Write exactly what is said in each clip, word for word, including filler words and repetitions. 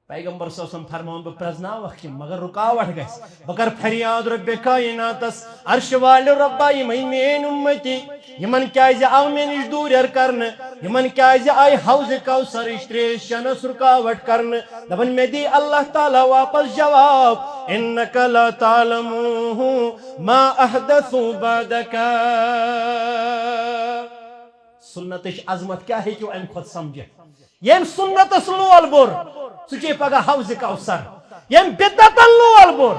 پیغمبر صلی اللہ علیہ وسلم فرماوان، بہٕ پرٛزناوَکھ یِم، مگر رُکاوٹ گژھِ۔ بہٕ کَرٕ فریاد رۄبِ کائناتس، عرشہِ والہِ رۄبا، یِم ہے میٲنۍ اُمتی، یِمن کیازِ آو مےٚ نِش دوٗریر کرنہٕ؟ یِمن کیازِ آیہِ حوضِ کوثرٕچ تریش چنس رُکاوٹ کرنہٕ؟ دپان، مےٚ دی اللہ تعالیٰ واپس جواب، انک لا تعلم ما احدثوا بعدک۔ سنتٕچ عظمت کیٛاہ ہیٚکِو اَمہِ کھۄتہٕ سمجھِتھ؟ ییٚمۍ سنتس لول بوٚر، سُہ چیٚیہِ پگاہ حوضِ کوثر۔ ییٚمۍ بدعتن لول بوٚر،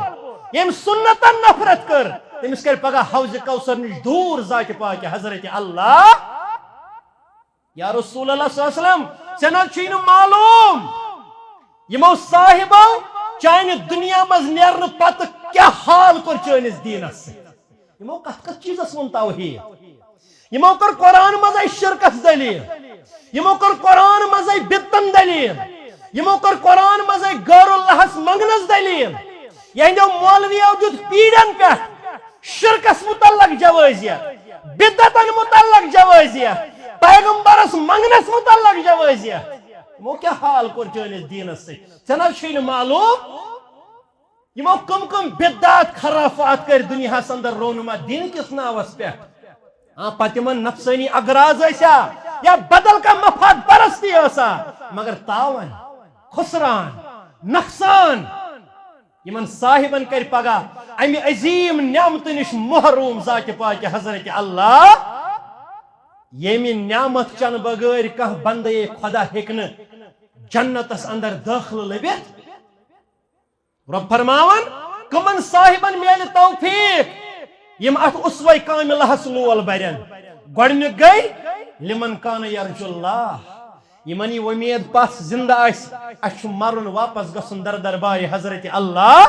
ییٚمۍ سنتن نفرت کٔر، تٔمِس کرِ پگاہ حوضِ کوثر نِش دوٗر ذاتِ پاکہِ حضرت اللہ۔ یا رسول اللہ صلی اللہ علیہ وسلم، ژےٚ نہ حظ چھُے نہٕ معلوم، یِمو صاحبو چانہِ دُنیا منٛز نیرنہٕ پتہٕ کیٛاہ حال کوٚر چٲنِس دیٖنس سۭتۍ۔ یِمو کتھ کتھ چیٖزس ووٚن توحیٖد؟ یِمو کٔر قرآن منٛزے شرکس دلیل، یِمو کٔر قرآن منٛزے بدعتن دلیل، یِمو کٔر قرآن منٛزے غیر اللہس منگنس دلیل۔ یِہنٛدیو مولویو دیُت پیٖرن پٮ۪ٹھ شرکس متعلق جوازیت، بدعتن متعلق جوازیت، پیغمبرس منگنس متعلق جوازیت۔ یِمو کیٛاہ حال کوٚر چٲنِس دیٖنس سۭتۍ؟ ژےٚ نہ حظ چھُے نہٕ معلوم؟ یِمو کم کم بدعات خرافات کٔرۍ دُنیاہس اندر رونما دین کِس ناوس پٮ۪ٹھ۔ ہاں، پتہٕ یِمن نفسٲنی اغراض ٲسیا یا بدل کانٛہہ مفاد پرستی ٲسا، مگر تاوان، خسران، نقصان یِمن صاحبن کرِ پگاہ امہِ عظیم نعمتہٕ نِش محروم ذاتِ پاکہِ حضرت اللہ، ییٚمہِ نعمت چنہٕ بغٲر کانٛہہ بندے خدا ہیٚکہِ نہٕ جنتس اندر دٲخلہٕ لٔبِتھ۔ رۄب فرماوان، کمن صاحبن میلہِ توفیق، یِم اتھ اسوہ کاملہس لول برن؟ گۄڈنیُک گٔے، لمن کان یرجو اللہ، یِمن یہِ وۄمید پژھ زندٕ آسہِ، اسہِ چھُ مرُن، واپس گژھُن در دربارِ حضرت اللہ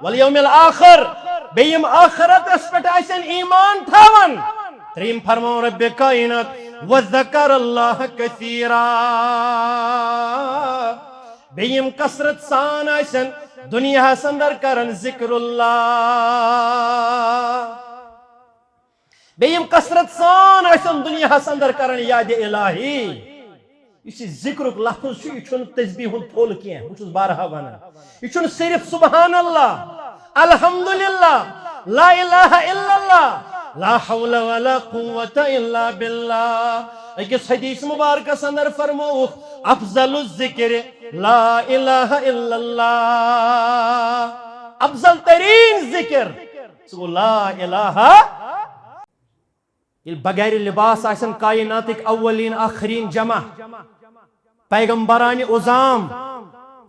والیوم الآخر، بیٚیہِ یِم ٲخرتس پٮ۪ٹھ آسن ایمان تھاوان۔ ترٛیٚیِم فرماوان رۄبِ کائنات، وذکر اللہ کثیرا، بیٚیہِ یِم کثرت سان آسن دُنیاہس اندر کران ذکر اللہ، بیٚیہِ یِم کثرت سان آسن دُنیاہس اندر کران یادِ الٰہی۔ یُس یہِ ذکرُک لفظ چھُ، یہِ چھُنہٕ تسبیح ہُنٛد پھوٚل کینٛہہ، بہٕ چھُس بارہا ونان۔ یہِ چھُنہٕ صرف سبحان اللہ، الحمدللہ، لا الہ الا اللہ، لا حول ولا قوة الا باللہ۔ أکِس حدیث مبارکس اندر فرمووُکھ، افضل الذکر لا الہ الا اللہ۔ افضل ترین ذکر، سُہ گوٚو لا الہ۔ ییٚلہِ بغیر لباس آسن کائناتٕکۍ اولین آخرین جمع، پیغمبران عظام،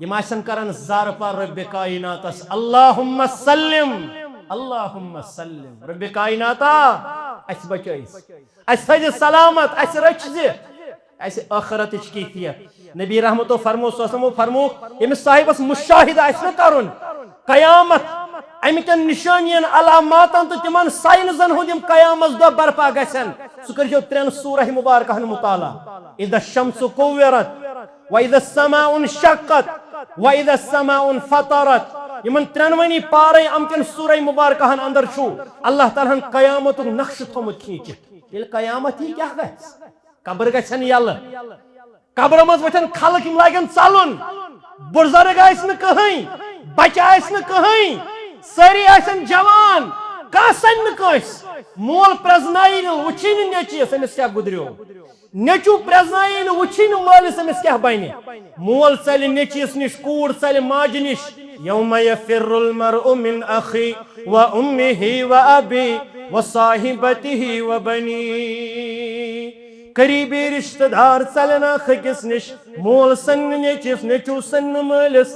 یِم آسن کران زارپار رۄبِ کائناتس، اللہم سلم، اللہم سلم، رۄبِ کائناتا، اسہِ بچٲیِس، اسہِ تھٲیزِ سلامت، اسہِ رٔچھزِ، اسہِ ٲخرتٕچ کیفیت۔ نبی رحمتو فرمو، صلی اللہ علیہ وسلمو فرمو، ییٚمِس صاحبس مشاہدٕ آسہِ نہ کرُن قیامت، امہِ کٮ۪ن نشٲنین علاماتن تہٕ تِمن ساینزن ہُنٛد یِم قیامس دۄہ برپا گژھن، سُہ کٔرۍزیو ترٛٮ۪ن سورہ مبارکہن مطالعہ، اذا الشمس کورت، و اذا السماء انشقت، و اذا السماء انفطرت۔ یِمن ترٛٮ۪نوٕنی پارے امہِ کٮ۪ن سورہ مبارکہن اندر چھُ اللہ تعالیٰ ہن قیامتُک نقشہٕ تھوٚمُت کھینچِتھ۔ ییٚلہِ قیامت یی، کیٛاہ گژھِ؟ قبر گژھن یلہٕ، قبرٕ منٛز وۄتھن خلق، یِم لاگن ژلُن، بُزرگ آسہِ نہٕ کٕہٕنۍ، بچہِ آسہِ نہٕ کٕہٕنۍ، سٲری آسن جوان، کانٛہہ سنہِ نہٕ کٲنٛسہِ۔ مول پرٛزنایہِ نہٕ، وٕچھی نہٕ نیٚچوِس أمِس کیٛاہ گُزریو، نیٚچوٗ پرٛزنایہِ نہٕ، وٕچھی نہٕ مٲلِس أمِس کیٛاہ بنہِ۔ مول ژلہِ نیٚچوِس نِش، کوٗر ژلہِ ماجہِ نِش۔ یوم یفر المرء من اخی و امہ و ابی و صاحبتہ و بنی۔ قریبی رشتہ دار ژلن اکھ أکِس نِش، مول سننہِ نیٚچوِس، نیٚچوٗ سننہِ مٲلِس،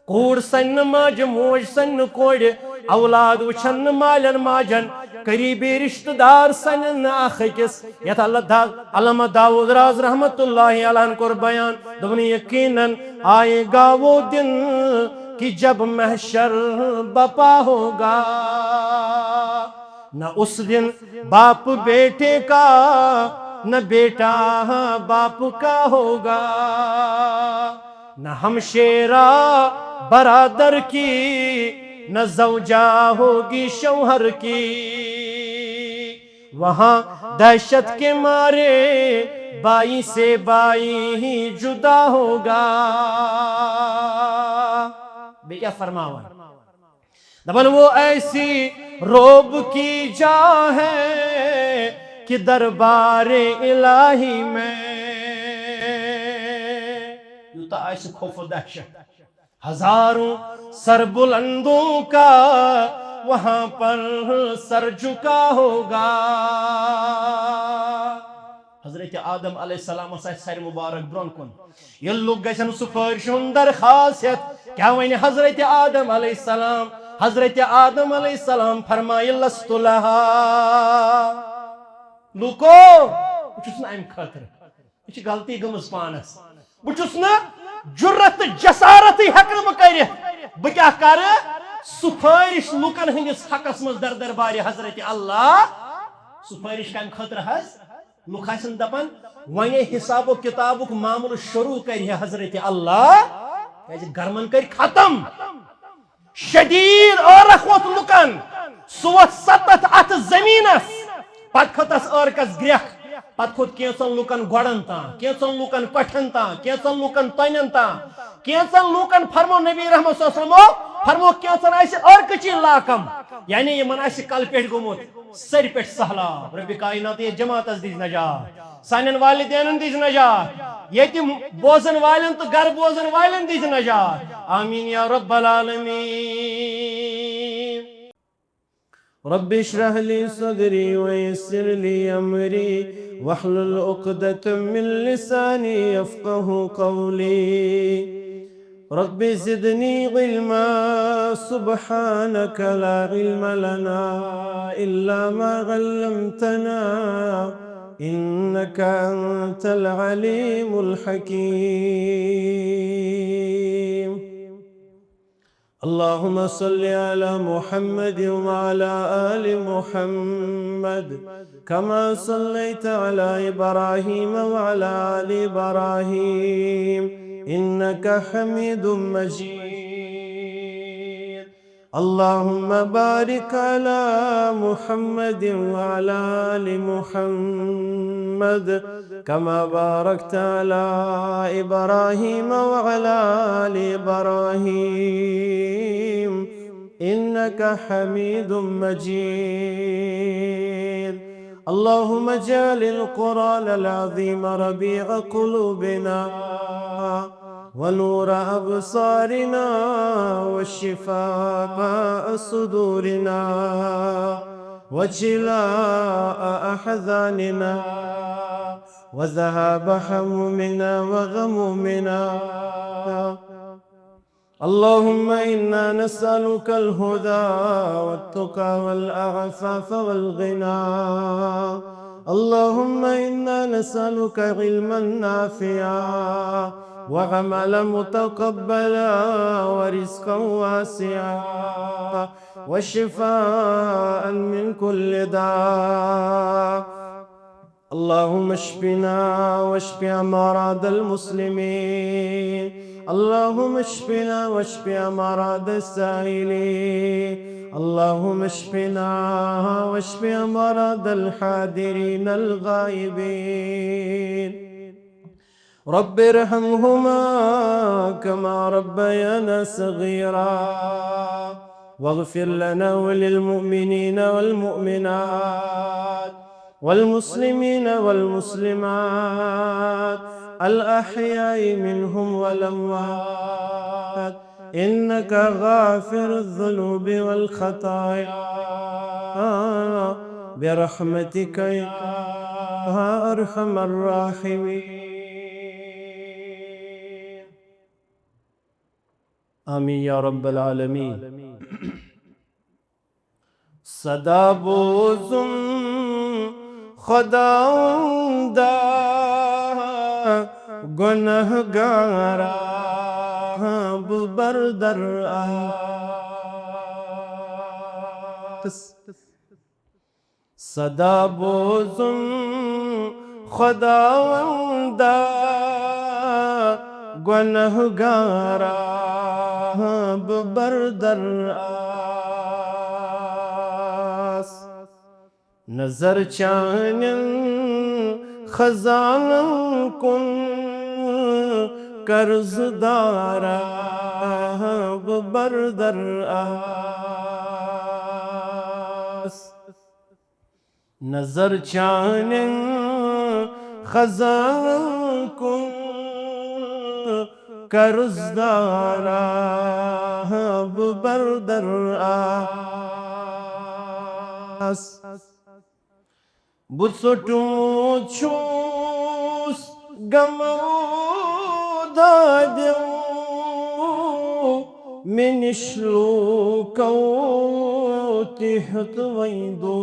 کوٗر سننہِ ماجہِ، موج سننہِ کورِ، اولاد وٕچھن نہٕ مالٮ۪ن ماجن، قریبی رشتہ دار سنن نہٕ اکھ أکِس۔ یتھ اللہ دا-، علامہ داؤد راز رحمت اللہ علیہ ہن کوٚر بیان، دوٚپُن، یقیناً آئے گا وہ دن کہ جب محشر بپا ہوگا۔ نہ اس دن باپ بیٹے کا، نہ بیٹا باپ کا ہوگا، نہ ہمشیرہ برادر کی، نہ زوجہ ہوگی شوہر کی۔ وہاں دہشت کے مارے بائی سے بائی ہی جدا ہوگا۔ فرماوان۔ دپان، وہ ایسی رعب کی جا ہے کہ دربار الٰہی میں۔ یوتاہ آسہِ خوف و دہشت، ہزاروں سر بلندوں کا وہاں پر سر جھکا ہوگا۔ حضرت آدم علیہ السلامس آسہِ سرِ مبارک برونٛہہ کُن۔ ییٚلہِ لُکھ گژھن سفٲرِش ہُنٛد درخواست ہٮ۪تھ، کیٛاہ وَنہِ حضرت آدم علیہ السلام؟ حضرت آدم علیہ السلام فرمایہِ، لست لہا۔ لوٗکو، بہٕ چھُس نہٕ اَمہِ خٲطرٕ۔ یہِ چھِ غلطی گٔمٕژ پانس۔ بہٕ چھُس نہٕ جُرت تہٕ جسارتٕے ہٮ۪کہٕ نہٕ بہٕ کٔرِتھ۔ بہٕ کیٛاہ کرٕ؟ سفٲرِش لُکن ہٕنٛدِس حقس منٛز در دربارِ حضرت اللہ۔ سفٲرِش کمہِ خٲطرٕ حظ؟ لُکھ آسن دپان، وۄنۍ حساب و کتابُک معاملہٕ شروع کرِ ہے حضرت اللہ، کیازِ گرمن کٔرۍ ختم۔ شدید عٲرق ووٚتھ لُکن، سُہ ووٚتھ ستتھ اتھٕ زٔمیٖنس، پتہٕ کھٔژس عٲرقس گرٛکھ، پتہٕ کھوٚت کینٛژن لُکن گۄڈن تام، کینٛژن لُکن کۄٹھٮ۪ن تام، کینٛژن لُکن تۄنٮ۪ن تام، کینٛژن لُکن فرمو نبی رحمت صلی اللہ علیہ وسلمو، فرمو کینٛژن آسہِ عٲرقٕچی لاکم، یعنی یِمن آسہِ کلہٕ پٮ۪ٹھۍ گوٚمُت۔ سرِ پٮ۪ٹھ سہلاب۔ رۄبِ کائنات، یتھ جماعتس دِژ نجات، سانٮ۪ن والدینن دِژ نجات، ییٚتہِ بوزن والٮ۪ن تہٕ گرٕ بوزن والٮ۪ن دِژ نجات۔ آمین یا رب العالمین۔ رب اشرح لي صدري ويسر لي أمري واحلل عقدة من لساني يفقه قولي. رب زدني علما، سبحانك لا علم لنا إلا ما علمتنا، إنك أنت العليم الحكيم. اللهم صل على محمد وعلى آل محمد كما صليت على إبراهيم وعلى آل إبراهيم إنك حميد مجيد. اللهم بارك على محمد وعلى آل محمد كما باركت على إبراهيم وعلى آل إبراهيم إنك حميد مجيد. اللهم اجعل القرآن العظيم ربيع قلوبنا ونور أبصارنا وشفاء صدورنا وجلاء أحزاننا وذهاب همومنا وغمومنا. اللهم إنا نسألك الهدى والتقى والعفاف والغنى. اللهم إنا نسألك علما نافعا وعملا متقبلا ورزقا واسعا وشفاء من كل داء. اللهم اشفنا واشف أمراض المسلمين. اللهم اشفنا واشف أمراض السائلين. اللهم اشفنا واشف أمراض الحاضرين الغائبين. رب ارحمهما كما ربيانا صغيرا. واغفر لنا وللمؤمنين والمؤمنات والمسلمين والمسلمات الأحياء منهم والأموات إنك غافر الذنوب والخطايا برحمتك يا أرحم الراحمين. آمین یا رب العالمین۔ صدا بوزُم خۄداوندا، گۄنہگارا بہٕ بردر آس۔ صدا بوزُم خۄداوندا، گۄنہگارا بہٕ بردر آس۔ نظر چانٮ۪ن خزانن کُن قرض دارا بہٕ بردر آس۔ نظر چانٮ۪ن خزان کُن قرض دارا بہٕ بردر آس۔ بہٕ ژوٚٹمُت چھُس غمو دادیو، مےٚ نِش لوٗکو تہِ ہیوٚت وۄنۍ دوٗر۔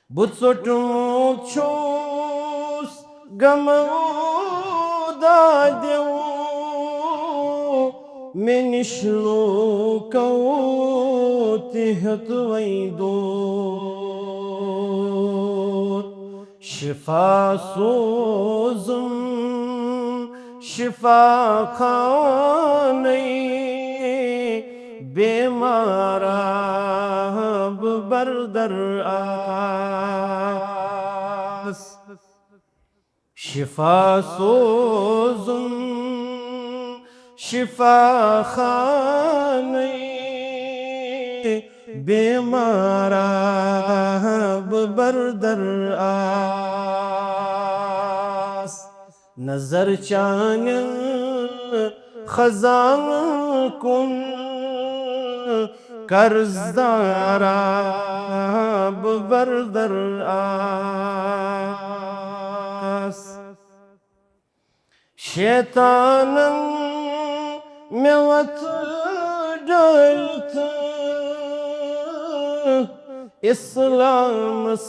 بہٕ ژوٚٹمُت چھُس غمو دادیو، مےٚ نِش لوٗکو تہِ ہیوٚت وۄنۍ دوٗر۔ شفا سوزُم شفا خانَے، بیمارا بہٕ بردر آس۔ شفا سوزُم شفا خانَے، بیمارا بہٕ بردر آس۔ نظر چانٮ۪ن خزان کُن قرض دارا بہٕ بردر آس۔ شیطانن مےٚ وَتھ ڈٲلِتھ، اِسلامس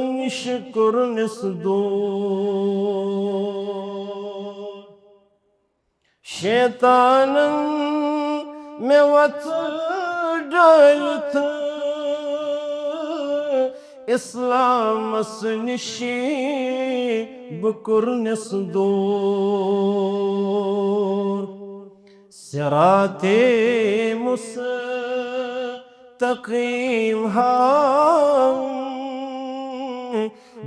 نِش کوٚرنس دوٗر۔ شیطانن مےٚ وَتھ ڈٲلِتھ، اِسلامس نِش بہٕ کوٚرنس دوٗر۔ صراطِ مستقیم ہاوُم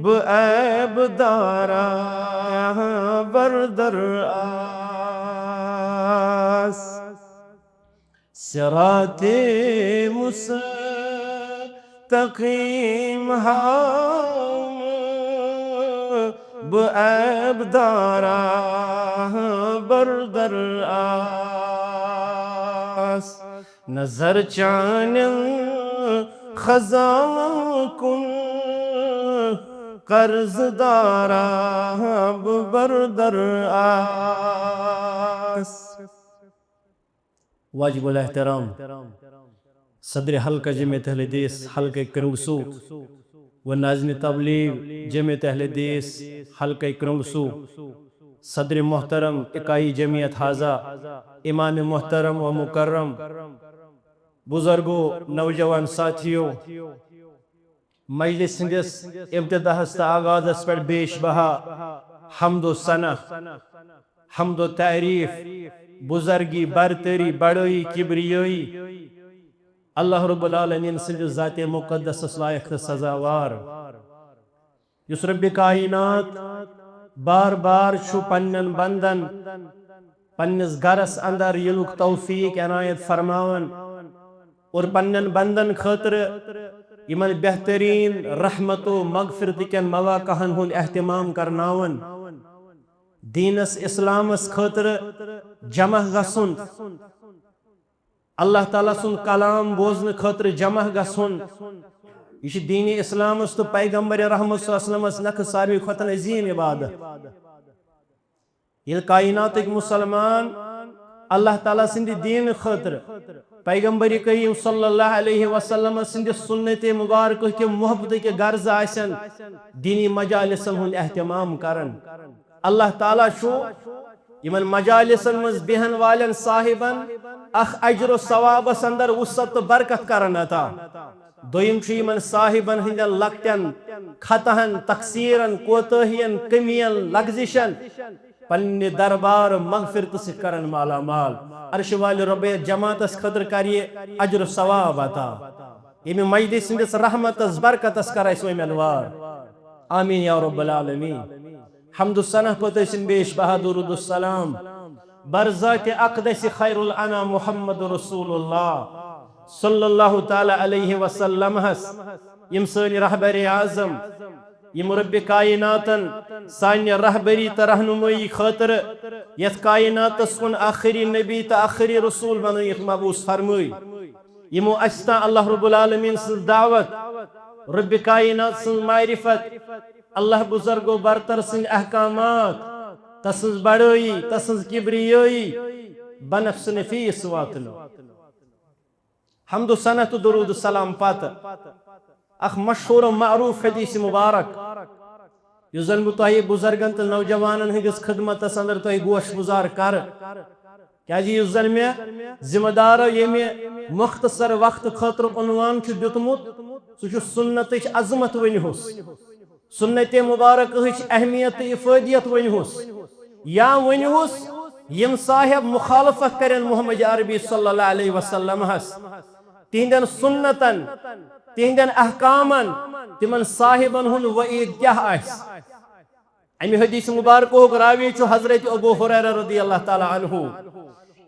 بہٕ عیب دارا بردر آس۔ صراطِ مستقیم ہاوُم بہٕ عیب دارا بردر آس۔ نظر چانٮ۪ن خزان کُن قرض دارا بہٕ بردر آس۔ واجب الاحترام صدر حلقہ جمعیت اہل حدیث حلقہ کرنگسو و ناظرین تبلیغ جمعیت اہل حدیث حلقہ کرنگسو، صدر محترم اکائی جمعیت حاضہ، امام محترم و مکرم، بزرگو، نوجوان ساتھیو، مجلس ہندس ابتداہس تہٕ آغازس پٮ۪ٹھ بیش بہا حمد و ثنا، حمد و تعریف، بزرگی، برتری، بڑٲیی، کبریٲیی اللہ رب العالمین سٕنٛدِس ذاتِ مقدسس لایق تہٕ سزاوار، یُس رب کائنات بار بار چھُ پننٮ۪ن بندن پننِس گرس اندر یِنُک توفیق عنایت فرماوان اور پننٮ۪ن بندن خٲطرٕ یِمن بہترین رحمت و مغفرت کٮ۪ن مواقعن ہُنٛد اہتمام کرناوان۔ دینس اسلامس خٲطرٕ جمع گژھُن، اللہ تعالیٰ سُنٛد کلام بوزنہٕ خٲطرٕ جمع گژھُن، یہِ چھُ دین اسلامس تہٕ پیغمبر رحمت صلی اللہ علیہ وسلمس نکھٕ ساروی کھۄتہٕ عظیم عبادت۔ ییٚلہِ کائناتٕکۍ مسلمان اللہ تعالیٰ سٕنٛدِ دین خٲطرٕ پیغمبر کریم صلی اللہ علیہ وسلم سٕنٛدِ سنت مبارکہ کہِ محبتہٕ کہِ غرضہٕ آسن دینی مجالسن ہُنٛد اہتمام کران، اللہ تعالیٰ چھُ یِمن مجالسن منٛز بیہن والٮ۪ن صاحبن اکھ اجر و ثوابس اندر وسعت تہٕ برکت کران عطا۔ دوٚیِم چھُ یِمن صاحبن ہٕنٛدٮ۪ن لۄکٹٮ۪ن خطاہن، تقصیرن، کوتٲہین، کٔمین، لغزشن پننہِ دربار مغفرتہٕ سۭتۍ کرن مالا مال۔ عرش والہِ رۄبیت جماعتس خٲطرٕ کرِ یہِ اجر و ثواب عطا۔ ییٚمہِ مجلس ہٕنٛدِس رحمتس برکتس کر اسہِ وۄنۍ مٮ۪نوار۔ آمین یا رب العالمین۔ حمد و ثنا پتہٕ ٲسِن پیش بہادر السلام بر ذات اقدس خیر الانام محمد رسول اللہ صلی اللہ تعالی علیہ وسلم ہس، یم سٲنۍ رہبر اعظم، یم رب کائناتن سانہِ رہبری تہٕ رہنمٲیی خٲطرٕ یتھ کائناتس کُن آخری نبی تہٕ آخری رسول بنٲیِتھ مبعوث فرمٲے۔ یمو اسہِ تام اللہ رب العالمین سٕنٛز دعوت، رب کائنات سٕنٛز معرفت، اللہ بزرگ و برتر سٕنٛدۍ احکامات، تسٕنٛز بڑٲیی، تسٕنٛز کبریٲیی، بنفس نفیس واتنٲو۔ حمد و ثنا تہٕ درود و سلام پتہٕ اکھ مشہور و معروف حدیث مبارک، یُس زن بہٕ تۄہہِ بزرگن تہٕ نوجوانن ہٕنٛدِس خدمتس اندر تۄہہِ گوش گزار کرٕ۔ کیازِ یُس زن مےٚ ذمہ دارو ییٚمہِ مختصر وقت خٲطرٕ عنوان چھُ دیُتمُت، سُہ چھُ سنتٕچ عظمت ؤنِہُس، سنت مبارکہٕچ اہمیت تہٕ افٲدیت ؤنِہُس، یا ؤنِہُس یِم صاحب مخالفت کرن محمد عربی صلی اللہ علیہ وسلم ہس، تِہنٛدٮ۪ن سنتن، تِہنٛدٮ۪ن احکامن، تِمن صاحبن ہُنٛد وعید کیاہ آسہِ۔ امہِ حدیث مبارکہُک راوی چھُ حضرت ابو ہریرہ رضی اللہ تعالی عنہ۔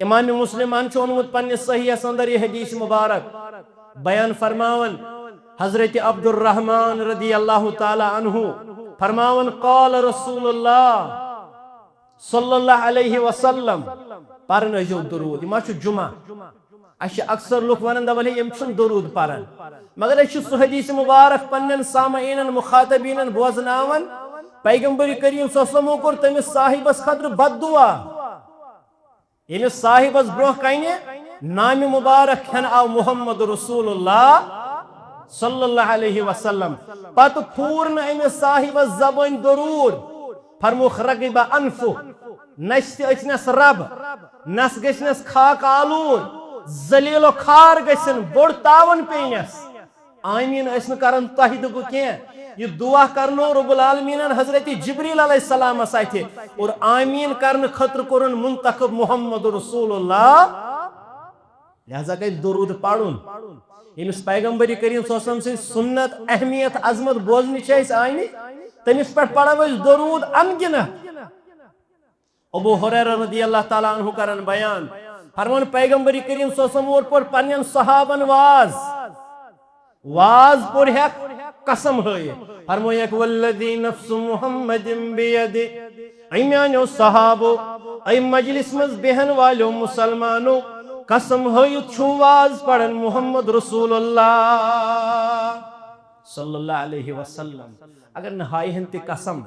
امام مسلمن چھُ اوٚنمُت پننِس صحیحس اندر یہِ حدیث مبارک بیان فرماوان۔ حضرت عبد الرحمن رضی اللہ تعالی عنہ فرماوان، قال رسول اللہ صلی اللہ علیہ وسلم، پرن ٲسۍزیو درود، یہِ ما چھُ جمعہ؟ اسہِ چھِ اکثر لُکھ ونان، دپان، ہے، یِم چھِنہٕ درود پران۔ مگر أسۍ چھِ سُہ حدیث مبارک پننٮ۪ن سامعیٖنن، مخاطبیٖنن بوزناوان، پیغمبر کریم صلی اللہ علیہ وسلمو کوٚر تٔمِس صاحبس خٲطرٕ بد دعا۔ ییٚمِس صاحبس برونٛہہ کنہِ نامہِ مبارک ہٮ۪نہٕ آو محمد رسول اللہ صلی اللہ علیہ وسلم، پتہٕ پھوٗر نہٕ أمِس صاحبس زبٲنۍ درود، فرمووُکھ، رغب انفہ، نستہِ أچھنس رب، نس گٔژھنس خاک آلوٗد، ذلیل و خوار گٔژھِن، بوٚڑ تاوان پیٚینس۔ آمین ٲسۍ نہٕ کران تۄہہِ تہٕ بہٕ کینٛہہ۔ یہِ دعا کرنو رب العالمینن حضرت جبریل علیہ السلامس اتھِ، اور آمین کرنہٕ خٲطرٕ کوٚرُن منتخب محمد رسول اللہ۔ لہذا گژھِ درود پرُن۔ ییٚمِس پیغمبر کریم صلی اللہ علیہ وسلم سٕنٛز سنت، اہمیت، عظمت بوزنہِ چھِ أسۍ آمٕتۍ، تٔمِس پٮ۪ٹھ پرو أسۍ درود ان گنت۔ ابو ہریرہ رضی اللہ تعالیٰ عنہ کران بیان، فرمان، پیغمبر کریم صلی اللہ علیہ وسلم اور پٲٹھۍ پننٮ۪ن صحابن واز، واز پوٚر ہیٚکھ قسم ہٲیِتھ۔ فرمٲیکھ، والذی نفس محمد بیدِ، اے میانیو صحابو، اے مجلس منٛز بیہن والیو مسلمانو، قسم ہٲیِتھ چھُو واز پران محمد رسول اللہ صلی اللہ علیہ وسلم۔ اگر نہٕ ہایہِ ہن تہِ قسم،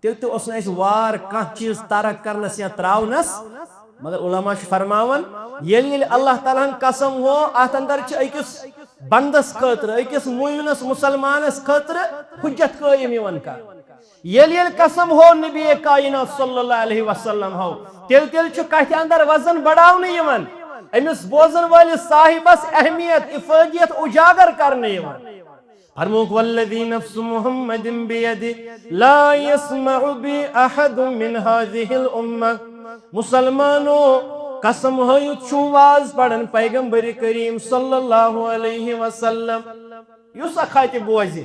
تیٚلہِ تہِ اوس نہٕ اَسہِ وار کانٛہہ چیٖز ترک کرنس یا تراونس۔ مگر علماء چھِ فرماوان، ییٚلہِ ییٚلہِ اللہ تعالیٰ ہن قسم ہو، اتھ اندر چھِ أکِس بندس خٲطرٕ، أکِس مومنس، مسلمانس خٲطرٕ حجت قٲیِم یِوان کرنہٕ۔ ییٚلہِ ییٚلہِ قسم ہو نبی کائنات صلی اللہ علیہ وسلم ہو، تیٚلہِ تیٚلہِ چھُ کتھِ اندر وزن بڑاونہٕ یِوان، أمِس بوزن وٲلِس صاحبس اہمیت، افٲدیت اجاگر کرنہٕ یِوان۔ فرمووُکھ، والذی نفس محمد بیدِ، لا یسمع بی احد من هذه الامة۔ مسلمانو، قسم ہٲیِتھ چھُو واز پران پیغمبر کریم صلی اللہ علیہ وسلم۔ یُس اکھ ہا تہِ بوزِ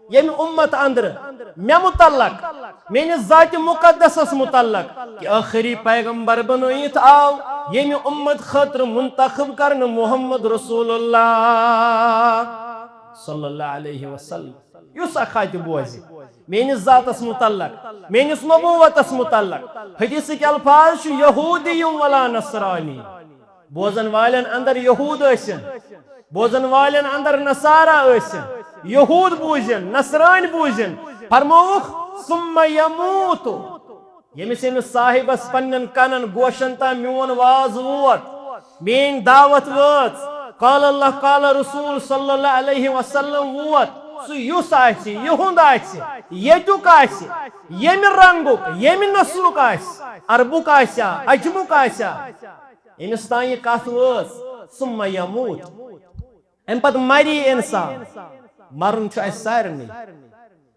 ییٚمہِ امت اندرٕ مےٚ متعلق، میٲنِس ذاتِ مقدسس متعلق، کہِ ٲخری پیغمبر بنٲیِتھ آو، ییٚمہِ امت خٲطرٕ منتخب کرنہٕ محمد رسول اللہ صلی اللہ علیہ وسلم۔ یُس اکھ ہا تہِ بوزِ میٲنِس ذاتس متعلق، میٲنِس نبوتس متعلق، حدیثٕکۍ الفاظ چھِ، یہودی ولا نصرانی۔ بوزن والٮ۪ن اندر یہود ٲسِن، بوزن والٮ۪ن اندر نصارا ٲسِن، یہود بوٗزِن، نصرٲنۍ بوٗزِن۔ فرمووُکھ، ثم یموت، ییٚمِس، ییٚمِس صاحبس پننٮ۪ن کنن گوشن تام میون واز ووت، میٲنۍ دعوت وٲژ، قال اللہ قال رسول صلی اللہ علیہ وسلم ووت، سُہ یُس آسہِ، یِہُنٛد آسہِ، ییٚتیُک آسہِ، ییٚمہِ رنگُک، ییٚمہِ نسلُک آسہِ، عربُک آسیا، عجمُک آسیا، ییٚمِس تام یہِ کتھ وٲژ، ثم یموت، امہِ پتہٕ مرِ یہِ انسان۔ مرُن چھُ اسہِ سارنٕے۔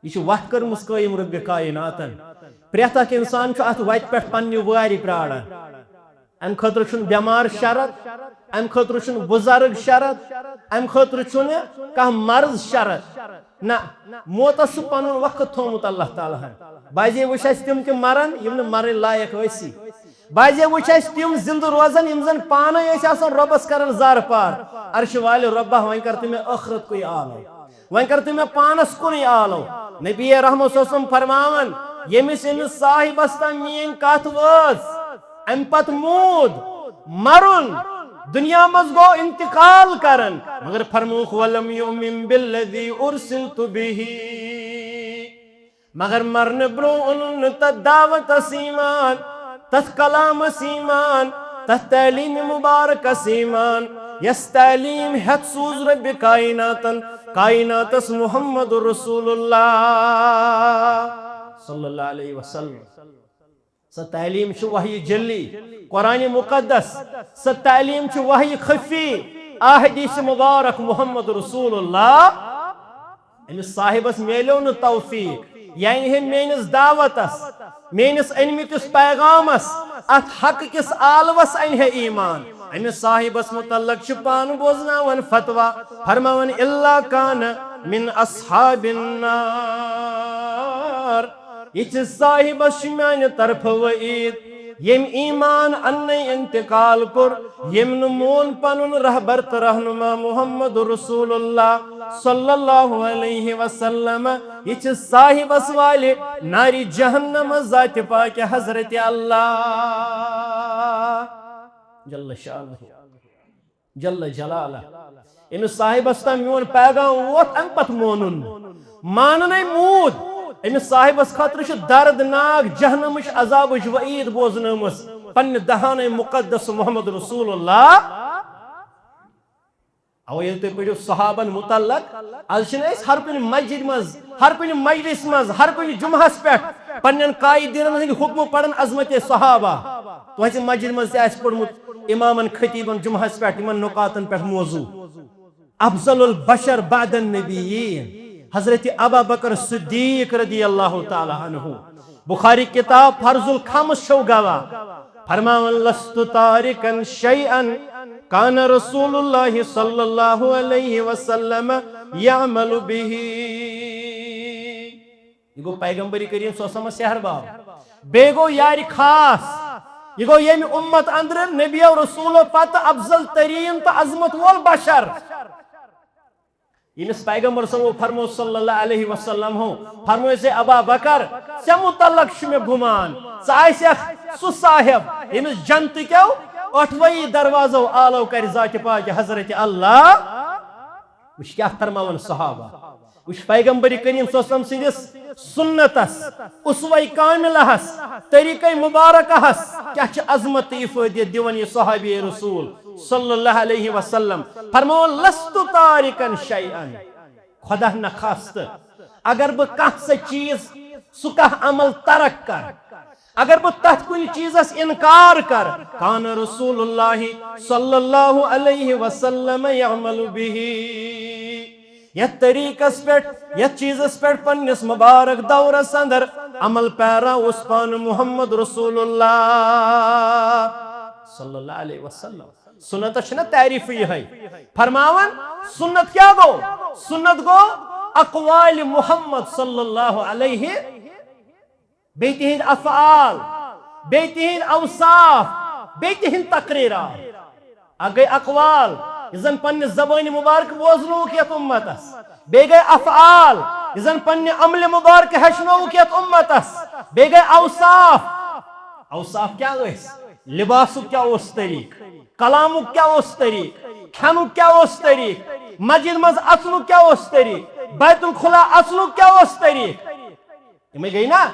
یہِ چھِ وتھ کٔرمٕژ قٲیِم رۄبِ کائناتن۔ پرٛٮ۪تھ اکھ انسان چھُ اتھ وتہِ پٮ۪ٹھ پننہِ وارِ پراران۔ امہِ خٲطرٕ چھُنہٕ بٮ۪مار شرط، امہِ خٲطرٕ چھُنہٕ بُزرگ شرط، امہِ خٲطرٕ چھُنہٕ کانٛہہ مرض شرط۔ نہ، موتس چھُ پنُن وقت تھوٚومُت اللہ تعالیٰ ہن۔ بعضے وٕچھ اَسہِ تِم تہِ مران، یِم نہٕ مرٕنۍ لایق ٲسی۔ بعضے وٕچھ اَسہِ تِم زِندٕ روزان، یِم زن پانے ٲسۍ آسان رۄبس کران زارٕ پار۔ عرشہِ والہِ رۄبا، وۄنۍ کر تہٕ مےٚ ٲخرت کُے آلو، وۄنۍ کر تہٕ مےٚ پانس کُنُے آلو۔ نبی رحمت صلی اللہ علیہ وسلم فرماوان، ییٚمِس، ییٚمِس صاحبس تام میٲنۍ کتھ وٲژ، امہِ پتہٕ موٗد مرُن، دُنیا منٛز گوٚو انتقال کرن، مگر فرمووُکھ، "ولم یؤمن بالذی ارسلت بہ"۔ مگر مرنہٕ برونٛہہ اوٚنُن نہٕ تتھ دعوتس ایمان، تتھ کلامس ایمان، تتھ تعلیٖم مبارکس ایمان، یۄس تعلیٖم ہٮ۪تھ سوٗز رۄبِ کائناتن، کائناتس محمد رسول اللہ صلی اللہ علیہ وسلم۔ سۄ تعلیٖم چھِ وحی جلی، قرآن مقدس۔ سۄ تعلیٖم چھِ وحی خفی، احادیث مبارک محمد رسول اللہ۔ أمِس صاحبس میلیو نہٕ توفیٖق، یہِ انہِ ہے میٲنِس دعوتس، میٲنِس أنمٕتِس پیغامس، اتھ حق کِس عالمس انہِ ہے ایمان۔ أمِس صاحبس متعلق چھِ پانہٕ بوزناوان فتویٰ، فرماوان، "الا کان من اصحاب النار"۔ یہِ چھِ صاحبس چھِ میانہِ طرفہٕ وعید، ییٚمۍ ایمان اننَے انتقال کوٚر، ییٚمۍ نہٕ مون پنُن رہبر تہٕ رہنما محمد رسول اللہ صلی اللہ علیہ وسلم۔ یہِ چھِ صاحبس والہِ نارِ جہنم ذاتِ پاکِ حضرت اللہ جل شانہ۔ جل جلالہ۔ أمِس صاحبس تام میون پیغام ووت، امہِ پتہٕ مونُن نہٕ۔ ماننَے موٗد۔ أمِس صاحبس خٲطرٕ چھُ دردناک جہنمٕچ عذابٕچ وعید بوزنٲومٕژ پننہِ دہانَے مقدس محمد رسول اللہ۔ اَوَے ییٚلہِ تُہۍ پٔرِو صحابن متعلق، از چھِنہٕ أسۍ ہر کُنہِ مسجد منٛز، ہر کُنہِ مجلس منٛز، ہر کُنہِ جمعہس پٮ۪ٹھ پننٮ۪ن قائدینن ہٕنٛدۍ حکمہٕ پران عظمت صحابہ۔ تُہنٛزِ مسجد منٛز تہِ آسہِ پوٚرمُت امامن خطیبن جمعہس پٮ۪ٹھ یِمن نقاطن پٮ۪ٹھ موضوع۔ افضل البشر بعد النبیین حضرت ابا بکر صدیق رضی اللہ تعالیٰ عنہ۔ بخاری کتاب فرض الخمس چھو گواہ۔ فرماوان، "لست تارکا شیئا کان رسول اللہ صلی اللہ علیہ وسلم یعمل بہ"۔ یہِ گوٚو پیغمبر کریم صلی اللہ علیہ وسلم سحر باو۔ بیٚیہِ گوٚو یارِ خاص۔ یہِ گوٚو ییٚمہِ اُمت اندرٕ نبیو رسولو پتہٕ افضل ترین تہٕ عظمت وول بشر۔ ییٚمِس پیغمبر صلی اللہ علیہ وسلم ہو فرموو، زِ ابا بکر، ژےٚ متعلق چھُ مےٚ گُمان، ژٕ آسکھ سُہ صاحب، ییٚمِس جنتہٕ کیو ٲٹھوَے دروازو آلو کرِ ذاتِ پاکِ حضرت اللہ۔ وٕچھ کیٛاہ فرماوان صحابہ۔ وٕچھ پیغمبر کریم صلی اللہ علیہ وسلم سٕنٛدِس سنتس، اسوہ کاملہس، طریقہ مبارکہس کیٛاہ چھِ عظمت تہٕ افادیت دِوان یہِ صحابی رسول صلی اللہ علیہ وسلم۔ فرمووُن، "لست تارکا شیئا"، خدا نخواستہ اگر بہٕ کانٛہہ سۄ چیٖز، سُہ کانٛہہ عمل ترک کر، اگر بہٕ تتھ کُنہِ چیٖزس انکار کر، کان رسول اللہ صلی اللہ علیہ وسلم یعمل بہ۔ یتھ طریقس پٮ۪ٹھ، یتھ چیٖزس پٮ۪ٹھ پننِس مبارک دورس اندر عمل پیرا اوس پانہٕ محمد رسول اللہ صلی اللہ علیہ وسلم۔ سنتس چھنہ تعریف یہے فرماوان۔ سنت کیٛاہ گوٚو؟ سنت گوٚو اقوال محمد صلی اللہ علیہ، بیٚیہِ تِہنٛدۍ افعال، بیٚیہِ تِہنٛدۍ اوصاف، بیٚیہِ تِہنٛدۍ تقریرات۔ اکھ گٔے اقوال، یہِ زن پننہِ زبٲنہِ مبارک بوزنووُکھ یتھ امتس، بیٚیہِ گٔے افعال، یہِ زن پننہِ عملہِ مبارک ہیٚچھنووُکھ یتھ امتس، بیٚیہِ گٔے اوصاف۔ اوصاف کیٛاہ ٲسۍ؟ لباسُک کیٛاہ اوس طریٖقہٕ؟ کلامُک کیٛاہ اوس طریٖقہٕ؟ کھٮ۪نُک کیٛاہ اوس طریٖقہٕ؟ مسجد منٛز اژنُک کیٛاہ اوس طریٖقہٕ؟ بیت الخلا اژنُک کیٛاہ اوس طریٖقہٕ؟ یِمے گٔے نا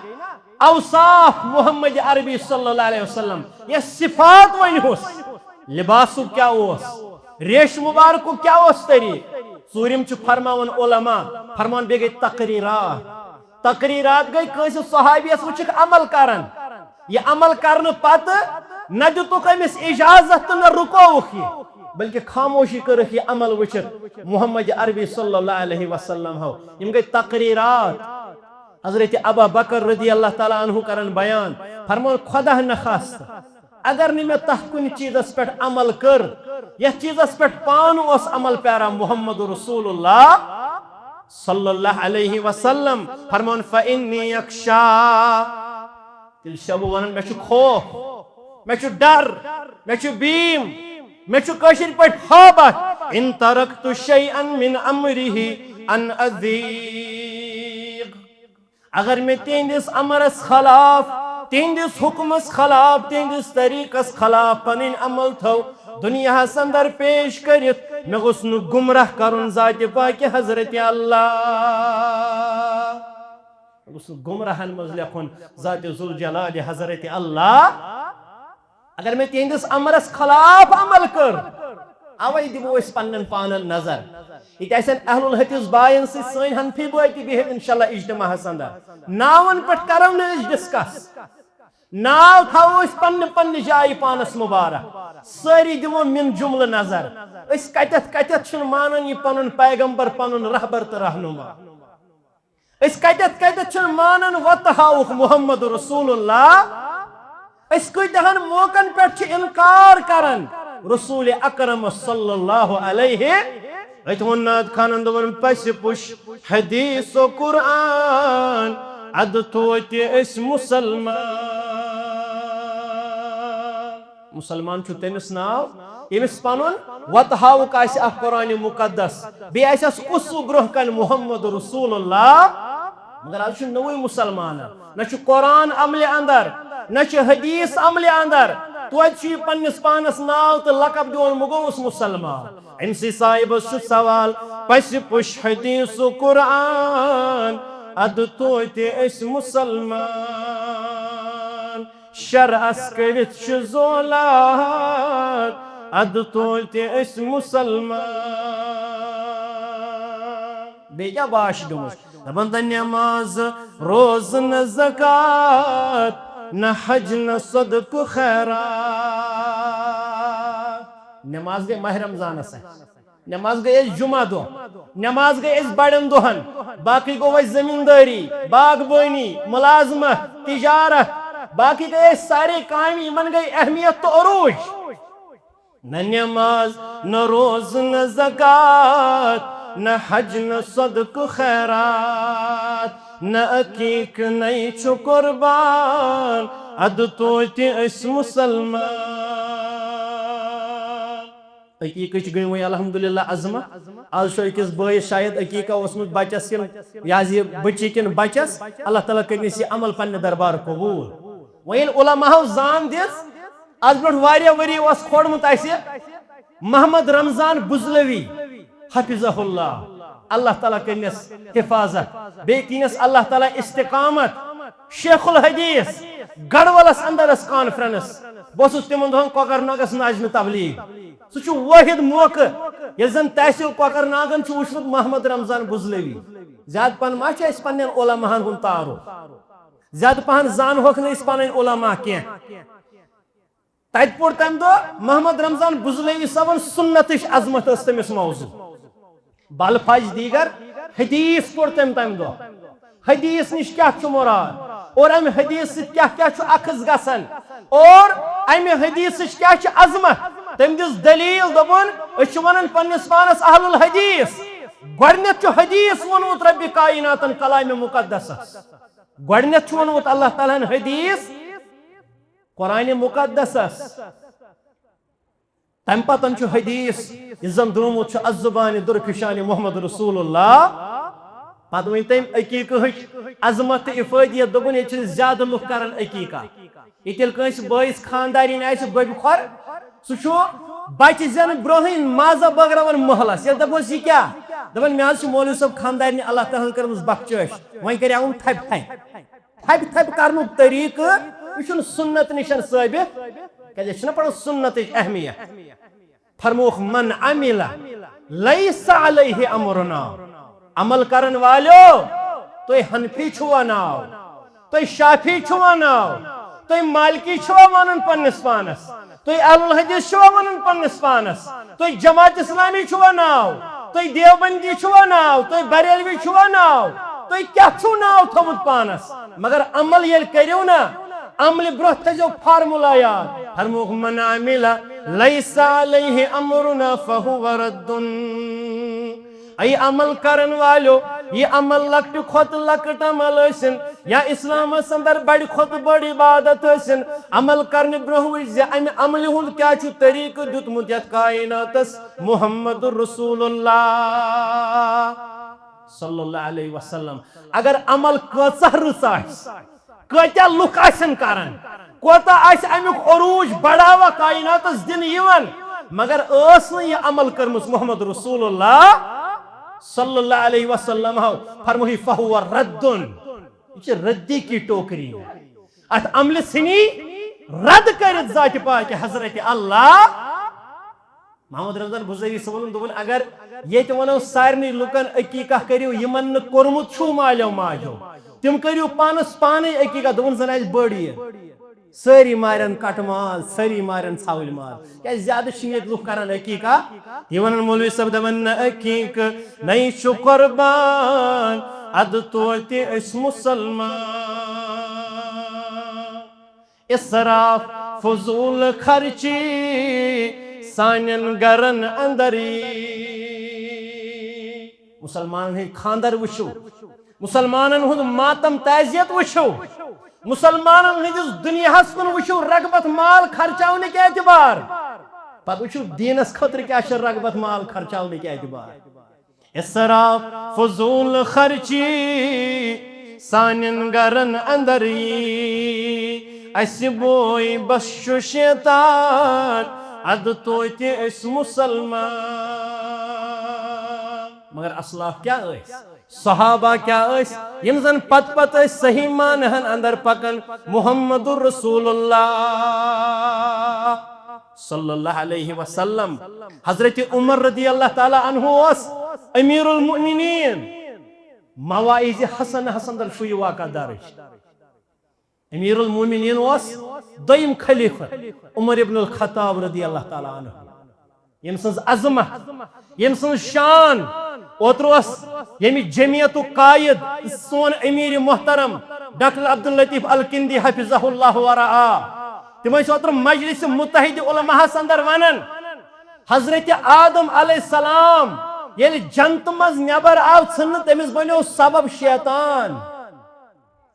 اوصاف محمد عربی صلی اللہ علیہ وسلم، یا صفات ؤنۍ ہوس۔ لباسُک کیٛاہ اوس؟ ریش مبارکُک کیٛاہ اوس طریٖقہٕ؟ ژوٗرِم چھُ فرماوان علماء، فرمان بیٚیہِ گٔے تقریرات۔ تقریرات گٔے کٲنٛسہِ صحابیَس وٕچھِکھ عمل کران۔ یہِ عمل کرنہٕ پتہٕ نہ دِتُکھ أمِس اجازت تہٕ نہ رُکووُکھ یہِ، بلکہِ خاموشی کٔرٕکھ یہِ عمل وٕچھِتھ محمد عربی صلی اللہ علیہ وسلم ہو۔ یِم گٔے تقریرات۔ حضرت ابا بکر رضی اللہ تعالیٰ عنہ کران بیان، فرمان، خدا نخواستہ اگر نہٕ مےٚ تتھ کُنہِ چیٖزس پٮ۪ٹھ عمل کٔر، یتھ چیٖزس پٮ۪ٹھ پانہٕ اوس عمل پیرا محمد رسول اللہ، صلی اللہ علیہ وسلم فرمون، فإنی یخشا، تیٚلہِ چھُسا بہٕ ونان، مےٚ چھُ خوف، مےٚ چھُ ڈر، مےٚ چھُ بیٖم، مےٚ چھُ کٲشِر پٲٹھۍ ہٲبتھ، ان ترکت شیئا من امرہ ان اذیغ۔ اگر مےٚ تِہنٛدِس امرس خلاف، تِہنٛدِس حکمس خلاف، تِہنٛدِس طریقس خلاف پنٕنۍ عمل تھٲو دُنیاہس اندر پیش کٔرِتھ، مےٚ گوٚژھ نہٕ گمراہ کرُن ذاتِ پاکہِ حضرت اللہ۔ مےٚ گوٚژھ نہٕ گمراہن منٛز لیکھُن ذاتِ ذوالجلال حضرت اللہ۔ اگر مےٚ تِہنٛدِس امرس خلاف عمل کٔر، اوے دِمو أسۍ پننٮ۪ن پانن نظر۔ ییٚتہِ آسن اہل الحدیث باین سۭتۍ سٲنۍ حنفی بٲے تہِ بِہِتھ انشاءاللہ اجتماعس اندر۔ ناون پٮ۪ٹھ کرو نہٕ أسۍ ڈسکس۔ ناو تھاوو أسۍ پننہِ پننہِ جایہِ پانس مبارک۔ سٲری دِمو من جملہٕ نظر۔ أسۍ کتٮ۪تھ کتٮ۪تھ چھِنہٕ مانان یہِ پنُن پیغمبر، پنُن رہبر تہٕ رہنما؟ أسۍ کتٮ۪تھ کتٮ۪تھ چھِنہٕ مانان وۄتہٕ ہاوُکھ محمد رسول اللہ؟ أسۍ کۭتیاہن موقعن پٮ۪ٹھ چھِ انکار کران رسول اکرم صلی اللہ علیہ؟ أتھۍ ووٚن نعت خانن، دوٚپُن، پسِ پُش حدیث و قرآن، ادٕ توتہِ أسۍ مسلمان۔ مسلمان چھُ تٔمِس ناو، ییٚمِس پنُن وۄتہٕ ہاوُک آسہِ اکھ قرآن مقدس، بیٚیہِ آسٮ۪س کُس سُہ برونٛہہ کنہِ محمد رسول اللہ۔ مگر از چھُ نوٚوُے مسلمان، نہ چھُ قرآن عملہِ اندر، نہ چھُ حدیث عملہِ اندر، توتہِ چھُ یہِ پننِس پانس ناو تہٕ لقب دِوان، مےٚ گوٚوُس مسلمان۔ أمۍ سٕے صاحبس چھُ سوال، پسِ پُش حدیث و قرآن، ادٕ توتہِ أسۍ مسلمان۔ شرعس کٔرِتھ چھِ زولان، ادٕ توتہِ أسۍ مسلمان۔ بیٚیہِ کیٛاہ باش گٔمٕژ؟ دپان، نہ نماز، روزٕ، نہ زکات، نہ حج، نہ صدقہٕ خیرات۔ نماز گٔے ماہ رمضانس اَسہِ۔ نماز گٔے اَسہِ جمعہ دۄہ، نماز گٔے اَسہِ بڑٮ۪ن دۄہن، باقٕے گوٚو اَسہِ زٔمیٖندٲری، باغبٲنی، مُلازمت، تجارت، باقٕے گٔے اَسہِ سارے کامہِ، یِمن گٔے اہمیت تہٕ عروج۔ نہ نماز، نہ روزٕ، نہ زکات، نہ حج، نہ صدقہٕ خیرات، نہ عقیٖقہٕ، نَے چھُ قربان، ادٕ توتہِ أسۍ مسلمان۔ عقیٖقٕچ گٔے وۄنۍ الحمدللہ عظمت۔ آز چھُ أکِس بٲیِس شاید عقیٖقہ اوسمُت بچس کِنہٕ یہِ حظ یہِ بٔچی کِنہٕ بچس۔ اللہ تعالیٰ کٔرِنَس یہِ عمل پننہِ دربار قبوٗل۔ وۄنۍ ییٚلہِ علماہو زان دِژ، از برونٛٹھ واریاہ ؤری اوس کھولمُت اسہِ محمد رمضان بزلوی، حفظہ اللہ، اللہ تعالیٰ کٔرِنَس حفاظت، بیٚیہِ دِنَس اللہ تعالیٰ استقامت۔ شیخ الحدیث گڑھولس اندر ٲس کانفرنس، بہٕ اوسُس تِمن دۄہن کۄکرناگس ناجنہٕ تبلیغ۔ سُہ چھُ وٲحد موقعہٕ ییٚلہِ زن تحصیل کۄکرناگن چھُ وُچھمُت محمد رمضان بزلوی۔ زیادٕ پہن ما چھُ اسہِ پننٮ۪ن علماہن ہُنٛد تعارُف؟ زیادٕ پہن زانہوکھ نہٕ أسۍ پنٕنۍ علما کینٛہہ۔ تتہِ پوٚر تمہِ دۄہ محمد رمضان بزلوی صٲبن سنتٕچ عظمت ٲس تٔمِس موضوع۔ بالفاظ دیگر، حدیث پوٚر تٔمۍ تمہِ دۄہ۔ حدیث نِش کیٛاہ چھُ مراد اور امہِ حدیث سۭتۍ کیٛاہ کیٛاہ چھُ اخذ گژھان اور امہِ حدیثٕچ کیٛاہ چھِ عظمت، تٔمۍ دِژ دٔلیٖل، دوٚپُن، أسۍ چھِ ونان پننِس پانس اہل الحدیث۔ گۄڈٕنیتھ چھُ حدیث ووٚنمُت ربِ کایناتن کلامِ مقدسس۔ گۄڈٕنیتھ چھُ ووٚنمُت اللہ تعالیٰ ہن حدیث قرآنِ مقدسس۔ تمہِ پتن چھُ حدیث یُس زن درٛومُت چھُ از زبانِ درپیشانِ محمد رسول اللہ۔ پتہٕ ؤنۍ تٔمۍ عقیٖقہٕچ عظمت تہٕ افٲدیت، دوٚپُن، ییٚتہِ چھِنہٕ زیادٕ لُکھ کران عقیٖقہ۔ ییٚتہِ ییٚلہِ کٲنٛسہِ بٲیِس خانٛدارِنۍ آسہِ گۄبہِ کھۄر، سُہ چھُ بچہِ زٮ۪نہٕ برونٛہٕے مازہ بٲگراوان محلس۔ ییٚلہِ دپوس، یہِ کیٛاہ؟ دپان، مےٚ حظ چھُ مولوی صٲب خانٛدارِنہِ اللہ تعالیٰ ہن کٔرمٕژ بخچٲش، وۄنۍ کریاوُم تھپہِ تھپہِ۔ تھپہِ تھپہِ کرنُک طریٖقہٕ، یہِ چھُنہٕ سُنت نِش ثٲبت، کیازِ أسۍ چھِنہ پران سُنتٕچ اہمیت۔ فرمووُکھ، من عمل لیس علیہ امرنا، عمل کرن والیو، تُہۍ حنفی چھُوا ناو، تُہۍ شافعی چھُوا ناو، تُہۍ مالکی چھُوا ونان پننِس پانس؟ تُہۍ اہل الحدیث چھِوا ونان پننِس پانس؟ تُہۍ جماعت اسلامی چھِوا ناو؟ تُہۍ دیوبندی چھِوا ناو؟ تُہۍ بریلوی چھِوا ناو؟ تُہۍ کیٛاہ چھِو ناو تھوٚومُت پانس؟ مگر عمل ییٚلہِ کٔرِو نا، عملہِ برونٛہہ تھٲیزیو فارمولا یاد۔ فرمووُکھ، من عمل لیس علیہ امرنا فہو رد۔ اے عمل کرن والیو، یہِ عمل لۄکٹہِ کھۄتہٕ لۄکٕٹ عمل ٲسِن یا اسلامس اندر بڑِ کھۄتہٕ بٔڑ عبادت ٲسِن، عمل کرنہٕ برونٛہہ وٕچھ زِ امہِ عملہِ ہُنٛد کیٛاہ چھُ طریٖقہٕ دیُتمُت یتھ کائناتس محمد رسول اللہ صلی اللہ علیہ وسلم۔ اگر عمل کۭژاہ رٕژ آسہِ، کۭتیاہ لُکھ آسن کران، کوتاہ آسہِ امیُک عروج بڑاوہ کائناتس دِنہٕ یِوان، مگر ٲس نہٕ یہِ عمل کٔرمٕژ محمد رسول اللہ صلی اللہ علیہ وسلم ہو۔ فرموہی فہو ردن، یہِ چھِ ردی کی ٹوکری۔ اتھ عملہِ ژھٕنی رد کٔرِتھ ذاتِ پاکہِ حضرت اللہ۔ محمد رمضان بزیری صٲبن دوٚپُن، اگر ییٚتہِ ونو سارنٕے لُکن عقیقہ کٔرِو، یِمن نہٕ کوٚرمُت چھُو مالیو ماجو، تِم کٔرِو پانس پانے عقیقہ۔ دوٚپُن، زن آسہِ بٔڑ عیٖد، سٲری مارن کٹہٕ ماز، سٲری مارن ژھاوٕلۍ ماز، کیازِ زیادٕ چھِ ییٚتہِ لُکھ کران عقیقہ۔ یہِ ونان مولوی صٲب، دپان، نہ عقیقہ، نہ یہِ چھُ قربان، ادٕ توتہِ أسۍ مسلمان۔ اسراف، فضول خرچی سانٮ۪ن گرن اندر یی۔ مسلمانن ہٕنٛدۍ خاندر وٕچھِو، مسلمانن ہُنٛد ماتم تعزیت وٕچھِو، مسلمانن ہٕنٛدِس دُنیاہس کُن وٕچھِو، رغبت مال خرچاونٕکۍ اعتبار، پتہٕ وٕچھِو دیٖنس خٲطرٕ کیٛاہ چھِ رغبت مال خرچاونٕکۍ اعتبار۔ اسراف، فضول خرچی سانٮ۪ن گرن اندر یی، اسہِ بوے بس چھُ شیطان، ادٕ توتہِ أسۍ مسلمان۔ مگر اسلاف کیٛاہ ٲسۍ؟ صحابہ کیٛاہ ٲسۍ؟ یِم زن پتہٕ پتہٕ ٲسۍ صحیح معنہن اندر پکان محمد رسول اللہ صلی اللہ علیہ وسلم۔ حضرت عمر رضی اللہ تعالیٰ عنہ اوس امیر المؤمنین، مواعظ حسنہ ہس اندر چھُ یہِ واقعہ درج۔ امیر المؤمنین اوس دوٚیِم خلیفہ عمر ابن الخطاب رضی اللہ تعالیٰ عنہ، ییٚمہِ سٕنٛز عظمت، ییٚمہِ سٕنٛز شان۔ اوترٕ اوس ییٚمہِ جمعیتُک قائد، سون امیر محترم ڈاکٹر عبداللطیف الکندی حفظہ اللہ ورعا، تِم ٲسۍ اوترٕ مجلس متحد علماہس اندر ونان، حضرت آدم علیہ السلام ییٚلہِ جنتہٕ منٛز نٮ۪بر آو ژھٕننہٕ، تٔمِس بنیو سبب شیطان۔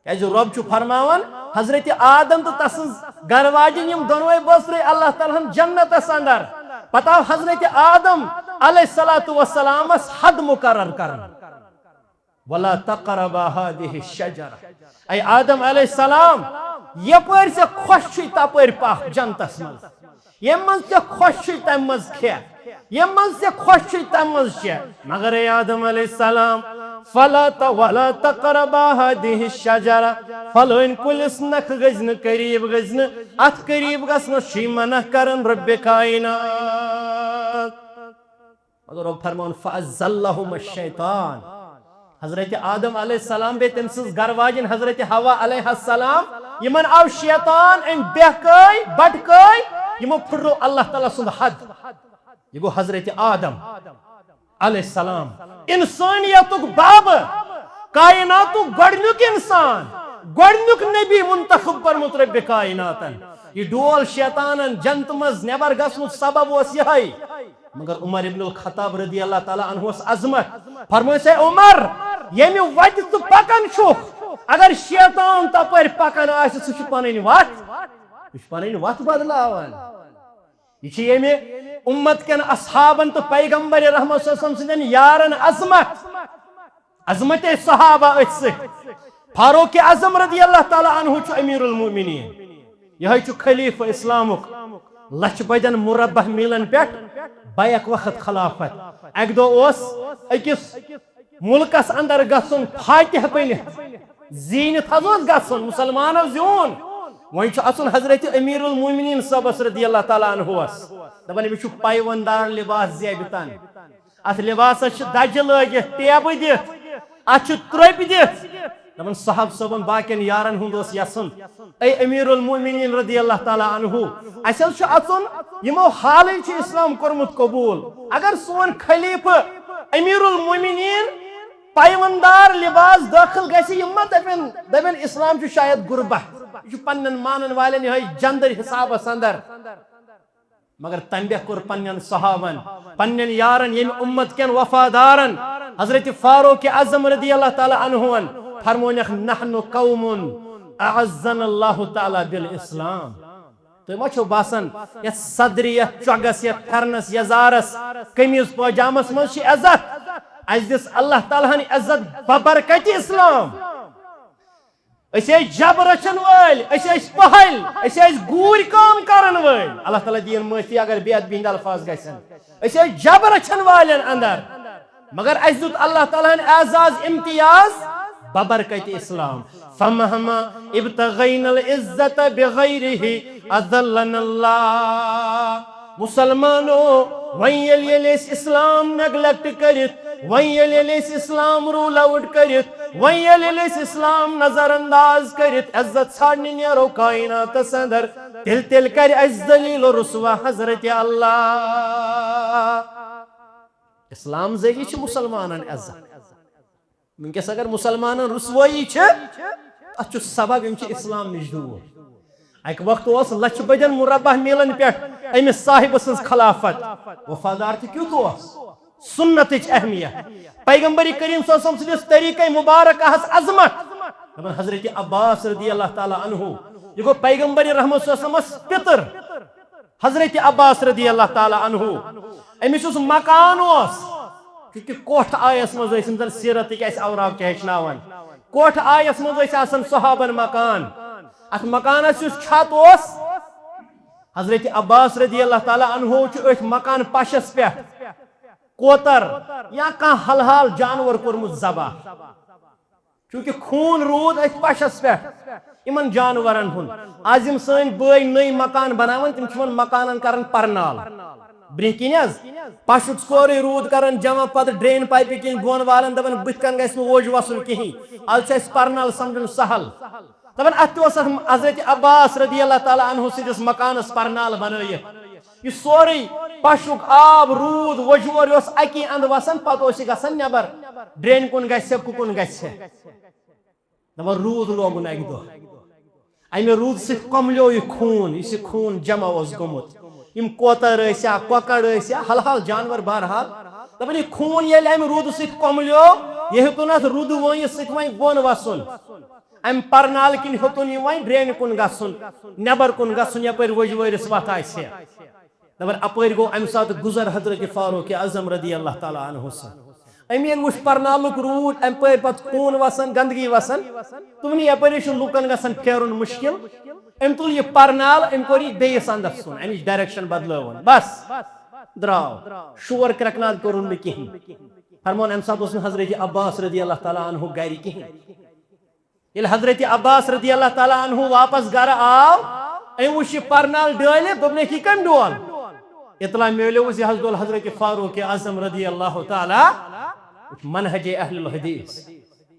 کیازِ رۄب چھُ فرماوان، حضرت آدم تہٕ تسٕنٛز گرٕ واجٮ۪ن یِم دۄنوَے بٲژرے اللہ تعالیٰ ہن جنتس اندر۔ پتہٕ آو حضرت آدم علیہ الصلوۃ والسلامس حد مقرر کرنہٕ، ولا تقربا هذه الشجرة۔ اے آدم علیہ السلام، یپٲرۍ ژےٚ خۄش چھُے تپٲرۍ پکھ جنتس منٛز، ییٚمہِ منٛز ژےٚ خۄش چھُے تمہِ منٛز کھےٚ، ییٚمہِ منٛز ژےٚ خۄش چھُے تمہِ منٛز چےٚ۔ مگر اے آدم علیہ السلام، فلا ت-، ولا تقربا هذه الشجرة، فلٲنۍ کُلِس نکھٕ گٔژھۍ نہٕ، قریب گٔژھۍ نہٕ، اتھ قریب گژھنس چھُے منع کران رب کائنات۔ مگر رۄب فرماوان، فَأَزَلَّهُمَا الشَّيْطَانُ۔ حضرت آدم علیہ السلام بیٚیہِ تٔمۍ سٕنٛز گرٕ واجٮ۪ن حضرت حوا علیہ السلام، یِمن آو شیطان، أمۍ بہکٲے، بٹکٲے، یِمو پھٕٹرو اللہ تعالیٰ سُنٛد حد۔ یہِ گوٚو حضرت آدم علیہ السلام، انسانیتُک بابہٕ، کائناتُک گۄڈٕنیُک انسان، گۄڈٕنیُک نبی منتخب کوٚرمُت رب کائناتن۔ یہِ ڈول شیطانن جنتہٕ منٛز نٮ۪بر گژھنُک سبب اوس یِہوٚے۔ مگر عمر ابن الخطاب رضی اللہ تعالیٰ عنہ اوس عظمت۔ فرمٲیس، اے عمر، ییٚمہِ وتہِ ژٕ پکان چھُکھ، اگر شیطان تپٲرۍ پکان آسہِ، سُہ چھُ پنٕنۍ وتھ، سُہ چھُ پنٕنۍ وتھ بدلاوان۔ یہِ چھِ ییٚمہِ اُمت کٮ۪ن اصحابن تہٕ پیغمبر رحمت صلی اللہ علیہ وسلم سٕنٛدٮ۪ن یارن عظمت۔ عظمت صحابہ أتھۍ سۭتۍ۔ فاروق اعظم رضی اللہ تعالیٰ عنہ چھُ امیر المؤمنین۔ یِہوٚے چھُ خلیفہ اسلامُک۔ لچھ بٔدٮ۪ن مربع میٖلن پٮ۪ٹھ بیک وقت خلافت۔ اکہِ دۄہ اوس أکِس مُلکس اندر گژھُن فاتح بٔنِتھ، زیٖنِتھ حظ اوس گژھُن، مسلمانو زیوٗن۔ وۄنۍ چھُ اژُن حضرت امیر المؤمنین صٲبس رضی اللہ تعالیٰ عنہس۔ دپان، أمِس چھُ پیوندار لباس زیبہِ تن۔ اتھ لباسس چھِ دجہِ لٲگِتھ، ٹیبہٕ دِتھ، اتھ چھِ ترٛوپۍ دِتھ۔ دپان صحابہ صٲبن باقین یارن ہُنٛد اوس یژھُن، اے امیر المؤمنین رضی اللہ تعالیٰ عنہ، اسہِ حظ چھُ اژُن، یِمو حالٕے چھُ اسلام کوٚرمُت قبول۔ اگر سون خلیفہٕ امیر المؤمنین پیوندار لباس دٲخل گژھِ، یِم ما دپن، دپن اسلام چھُ شاید غربت، یہِ چھُ پننٮ۪ن مانن والٮ۪ن یِہوٚے جندر حسابس اندر۔ مگر تمہِ دۄہ کوٚر پننٮ۪ن صحابن، پننٮ۪ن یارن، ییٚمہِ امت کٮ۪ن وفادارن، حضرت فاروق اعظم رضی اللہ تعالیٰ عنہن فرمونکھ، "نحن قوم اعزنا اللہ تعالیٰ بالاسلام۔" تُہۍ ما چھِو باسان، یتھ صدرِ، یتھ چۄگس، یتھ پھرنس، یزارس، قمیض پٲجامس منٛز چھِ عزت؟ اسہِ دِژ اللہ تعالیٰ ہن عزت ببرکتِ اسلام۔ أسۍ ٲسۍ جب رچھن وٲلۍ، أسۍ ٲسۍ پہلۍ، أسۍ ٲسۍ گوٗرۍ کٲم کرن وٲلۍ۔ اللہ تعالیٰ دِیِن معٲفی اگر بے ادبی ہٕنٛدۍ الفاظ گژھن۔ أسۍ ٲسۍ جب رچھن والٮ۪ن اندر، مگر اسہِ دیُت اللہ تعالیٰ ہن اعزاز امتیاز ببرکتِ اسلام۔ فمہما ابتغینا العزت بغیرہ اذلنا اللہ۔ مسلمانو، وۄنۍ ییٚلہِ، ییٚلہِ أسۍ اسلام نیگلیکٹ کٔرِتھ، وۄنۍ ییٚلہِ، ییٚلہِ أسۍ اسلام رول آؤٹ کٔرِتھ، وۄنۍ ییٚلہِ، ییٚلہِ أسۍ اسلام نظر انداز کٔرِتھ عزت ژھانڈنہِ نیرو کائناتس اندر، تیٚلہِ، تیٚلہِ کرِ اسہِ ذلیل و رسوا حضرت اللہ۔ اسلام ذٔریعہٕ چھِ مسلمانن عزت۔ وٕنکیٚس اگر مسلمانن رسوٲیی چھِ، اتھ چھُ سبب، یِم چھِ اسلام نِش دوٗر۔ اکہِ وقتہٕ اوس لچھِ بٔدٮ۪ن مربع میٖلن پٮ۪ٹھ أمِس صاحبہٕ سٕنٛز خلافت۔ وفادار تہِ کیُتھ اوس؟ سنتٕچ اہمیت۔ پیغمبر کریم صلی اللہ علیہ وسلم سٕنٛدِس طریقے مبارکہس عظمت۔ دپان حضرت عباس رضی اللہ تعالیٰ عنہ، یہِ گوٚو پیغمبر رحمت صلی اللہ علیہ وسلمس پِتٕر۔ حضرت عباس رضی اللہ تعالیٰ عنہ، أمِس یُس مکان اوس، چونکہ کوٹھ آیس منٛز ٲسۍ یِم زن سیرتٕکۍ اَسہِ اوراق چھِ ہیٚچھناوان، کوٹھ آیس منٛز ٲسۍ آسان صحابن مکان۔ اتھ مکانس یُس چھت اوس، حضرت عباس رضی اللہ تعالیٰ عنہ چھُ أتھۍ مکان پشس پٮ۪ٹھ کوتر یا کانٛہہ حلحال جانور کوٚرمُت ذبح۔ چونکہ خوٗن روٗد أتھۍ پشس پٮ۪ٹھ یِمن جانورن ہُنٛد۔ از یِم سٲنۍ بٲے نٔوۍ مکان بناوان، تِم چھِ یِمن مکانن کران پرنال۔ برٛونٛہہ کِنۍ حظ پشُک سورُے روٗد کران جمع، پتہٕ ڈرین پایپہِ کِنۍ بۄن والان، دپان، "بٕتھِ کَن گژھِ نہٕ ووٚج وسُن کِہیٖنۍ، از چھُ اَسہِ پرنال سمجھُن سہل۔" دپان، اتھ تہِ اوس حضرت عباس رضی اللہ تعالیٰ عنہ سٕنٛدِس مکانس پرنال بنٲیِتھ۔ یہِ سورُے پشُک آب، روٗد، وۄجور یہِ اوس اکی اندٕ وسان، پتہٕ اوس یہِ گژھان نٮ۪بر، ڈرین کُن گژھِ ہا، کُکُن گژھِ ہا۔ دپان، روٗد لوگُن اکہِ دۄہ، امہِ روٗد سۭتۍ کۄملیو یہِ خوٗن، یُس یہِ خوٗن جمع اوس گوٚمُت۔ یِم کوتر ٲسۍ یا کۄکر ٲسۍ یا حلحال جانور، بہرحال، دپان، یہِ خوٗن ییٚلہِ امہِ روٗدٕ سۭتۍ کۄملیو، یہِ ہیوٚتُن اتھ روٗدٕ وٲنِس سۭتۍ وۄنۍ بۄن وسُن۔ امہِ پرنالہٕ کِنۍ ہیوٚتُن یہِ وۄنۍ ڈرینہِ کُن گژھُن، نٮ۪بر کُن گژھُن، یپٲرۍ وۄجوٲرِس وتھ آسہِ ہے۔ دپان، اپٲرۍ گوٚو امہِ ساتہٕ گُزر حضرت فاروق اعظم رضی اللہ تعالیٰ عنہ سُنٛد۔ أمۍ ییٚلہِ وُچھ پرنالُک روٗد، امہِ پٲرۍ پتہٕ خوٗن وسان، گندگی وسان، دوٚپُن، یپٲرۍ چھُ لُکن گژھان پھیرُن مُشکل۔ أمۍ تُل یہِ پرنال، أمۍ کوٚر یہِ بیٚیِس اندس کُن، امِچ ڈایریکشن بدلٲوٕن۔ بس، درٛاو۔ شور کرٛٮ۪کناد کوٚرُن نہٕ کِہیٖنۍ۔ فرمون، امہِ ساتہٕ اوس نہٕ حضرت عباس رضی اللہ تعالیٰ عنہ گرِ کِہیٖنۍ۔ ییٚلہِ حضرت عباس رضی اللہ تعالیٰ عنہ واپس گرٕ آو، أمۍ وُچھ یہِ پرنال ڈٲلِتھ، دوٚپنَکھ، "یہِ کٔمۍ ڈول؟" اطلاع میلیوس، یہِ حظ ڈول حضرت فاروق اعظم رضی اللہ تعالیٰ۔ منہج اہل الحدیث۔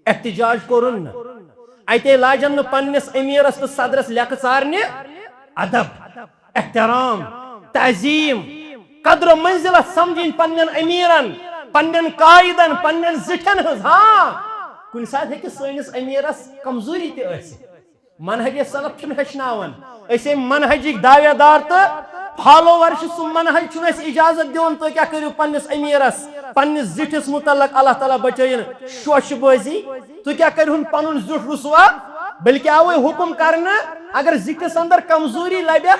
احتجاج کوٚرُن نہٕ۔ اتے لاجن نہٕ پننِس امیرس تہٕ صدرس لیکھٕ ژارنہِ ادب، احترام، تعظیم، قدر و منزلت سمجھِنۍ پننٮ۪ن امیرن، پننٮ۪ن قائدن، پننٮ۪ن زِٹھٮ۪ن ہٕنٛز۔ ہاں، کُنہِ ساتہٕ ہیٚکہِ سٲنِس امیرس کمزوری تہِ ٲسِتھ۔ منہج سلف چھُنہٕ ہیٚچھناوان۔ أسۍ اَمہِ منہجٕکۍ دعوے دار تہٕ فالوور چھِ۔ سُہ منہج چھُنہٕ اَسہِ اجازت دِوان تُہۍ کیٛاہ کٔرِو پننِس امیرس، پننِس زِٹھِس متعلق، اللہ تعالیٰ بچٲیِن، شوشہِ بٲزی۔ تُہۍ کیٛاہ کٔرِہُن پنُن زیُٹھ رسوا؟ بلکہِ آوے حکم کرنہٕ، اگر زِٹھِس اندر کمزوری لبہِ،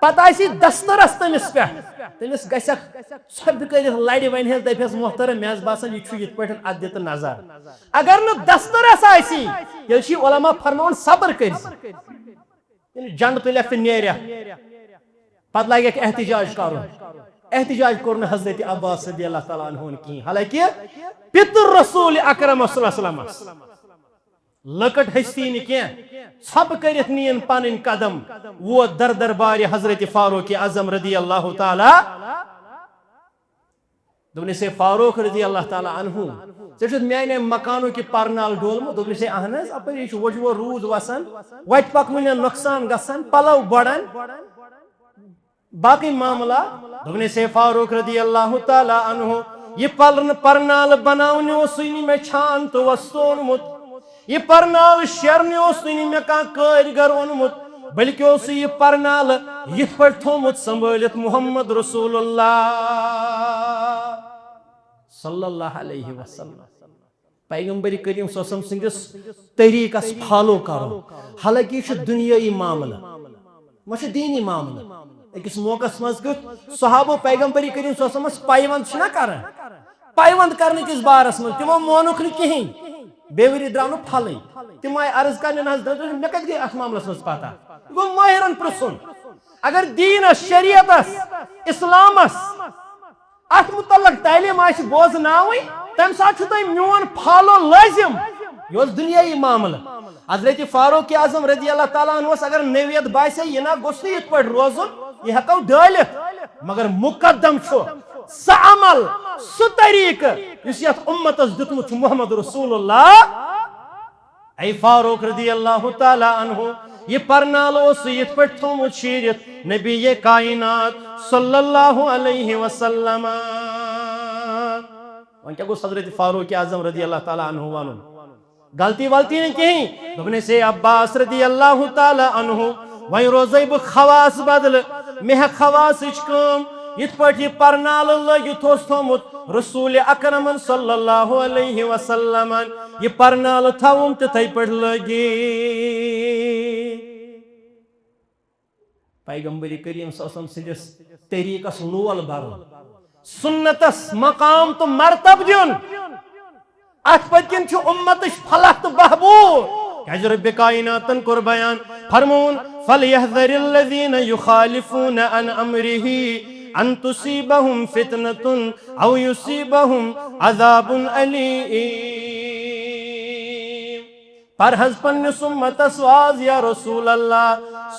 پتہٕ آسی دسترس تٔمِس پٮ۪ٹھ، تٔمِس گژھکھ ژھۄپہِ کٔرِتھ لڑِ، وۄنۍ ہیٚس دپٮ۪س، "محترم، مےٚ حظ باسان، یہِ چھُ یِتھ پٲٹھۍ، اتھ دِ تہٕ نظر۔" اگر نہٕ دسترس آسی، تیٚلہِ چھِ علماء فرماوان، صبر کٔرۍ زِ۔ ییٚلہِ جنڈٕ تُلٮ۪کھ تہٕ نیرٮ۪کھ، پتہٕ لگٮ۪کھ احتجاج کرُن۔ احتجاج کوٚر نہٕ حضرت عباس رضی اللہ تعالیٰ عنہ ہن کِہیٖنۍ، حالانکہِ پِتُر رسول اکرم صلی اللہ علیہ وسلمس۔ لۄکٕٹ ہستی نہٕ کینٛہہ، ژھۄپہٕ کٔرِتھ نِیِن پنٕنۍ قدم، ووت در دربارِ حضرت فاروق اعظم رضی اللہ تعالیٰ۔ دوٚپنَس، "ہے فاروق رضی اللہ تعالیٰ عنہ، ژےٚ چھُتھ میانہِ مکانُک یہِ پرنال ڈولمُت؟" دوٚپنَس، "ہے اہن حظ، اپٲری چھُ وۄجوُر روٗد وسان، وتہِ پکوٕنٮ۪ن نۄقصان گژھان، پلو بۄڑان۔" باقٕے معاملہ۔ دوٚپنَس، "ہے فاروق رضی اللہ تعالیٰ عنہ، یہِ پلن پرنال بناونہِ اوسُے نہٕ مےٚ چھان تہٕ وۄستہٕ اوٚنمُت، یہِ پرنال شیرنہِ اوسُے نہٕ مےٚ کانٛہہ کٲرۍ گر اوٚنمُت، بلکہ اوس یہِ پرنالہٕ یِتھ پٲٹھۍ تھوٚومُت سنبھٲلِتھ محمد رسول اللہ صلی اللہ علیہ وسلم۔ پیغمبر کریم صلی اللہ علیہ وسلم سٕنٛدِس طریٖقس فالو کرُن، حالانکہ یہِ چھُ دُنیٲیی معاملہٕ، وۄنۍ چھُ دیٖنی معاملہٕ۔ أکِس موقعس منٛز کیُتھ صحابو پیغمبر کریم صلی اللہ علیہ وسلمس پایوند چھِنہ کران، پایوند کرنہٕ کِس بارس منٛز تِمو مونُکھ نہٕ کِہیٖنۍ۔ بیٚیہِ ؤری درٛاو نہٕ پھلٕے۔ تِم آیہِ عرض کرنہِ، نہ حض، نہ حض، مےٚ کتہِ گٔے اتھ معاملس منٛز پتہ؟ یہِ گوٚو مٲہرن پرٛژھُن۔ اگر دیٖنس، شریعتس، اسلامس اتھ متعلق تعلیٖم آسہِ بوزناوٕنۍ، تمہِ ساتہٕ چھُ تۄہہِ میون فالو لٲزم۔ یہِ اوس دُنیٲیی معاملہٕ۔ حضرت فاروق اعظم رضی اللہ تعالیٰ عنہس اگر نوعیت باسہِ، یہِ نہ گوٚژھ نہٕ یِتھ پٲٹھۍ روزُن، یہِ ہٮ۪کو ڈٲلِتھ، مگر مقدم چھُ سُہ عمل، سُہ طریٖقہٕ یُس یتھ امتس دیُتمُت چھُ محمد رسول اللہ۔ اے فاروق رضی اللہ تعالیٰ عنہ، یہِ پرنالہٕ اوس سُہ یِتھ پٲٹھۍ تھوٚومُت شیٖرِتھ نبی کائنات صلی اللہ علیہ وسلم۔ وۄنۍ کیٛاہ گوٚژھ حضرت فاروق اعظم رضی اللہ تعالیٰ عنہ ونُن؟ غلطی ولطی نہٕ کِہیٖنۍ۔ دوٚپنس، اے عباس رضی اللہ تعالیٰ عنہ، وۄنۍ روزے بہٕ خواص بدلہٕ، مےٚ ہٮ۪کھ خواصٕچ کٲم۔ یِتھ پٲٹھۍ یہِ پرنالہٕ لٲگِتھ اوس تھوٚومُت رسول اکرمن صلی اللہ علیہ وسلمن، یہِ پرنالہٕ تھاوُن تِتھے پٲٹھۍ لٲگِتھ۔ پیغمبر کریم صلی اللہ علیہ وسلم سٕنٛدِس طریٖقس لول برُن، سنتس مقام تہٕ مرتبہٕ دیُن۔ اتھ پٔتۍ کِنۍ چھُ امتٕچ فلاح تہٕ بہبود۔ کیازِ رب کائناتن کوٚر بیان، فرمووُن، فَلْيَحْذَرِ الَّذِينَ يُخَالِفُونَ عَنْ أَمْرِهِ أَنْ تُصِيبَهُمْ فِتْنَةٌ أَوْ يُصِيبَهُمْ عَذَابٌ أَلِيمٌ۔ پرہز پننِس امتس واز یا رسول اللہ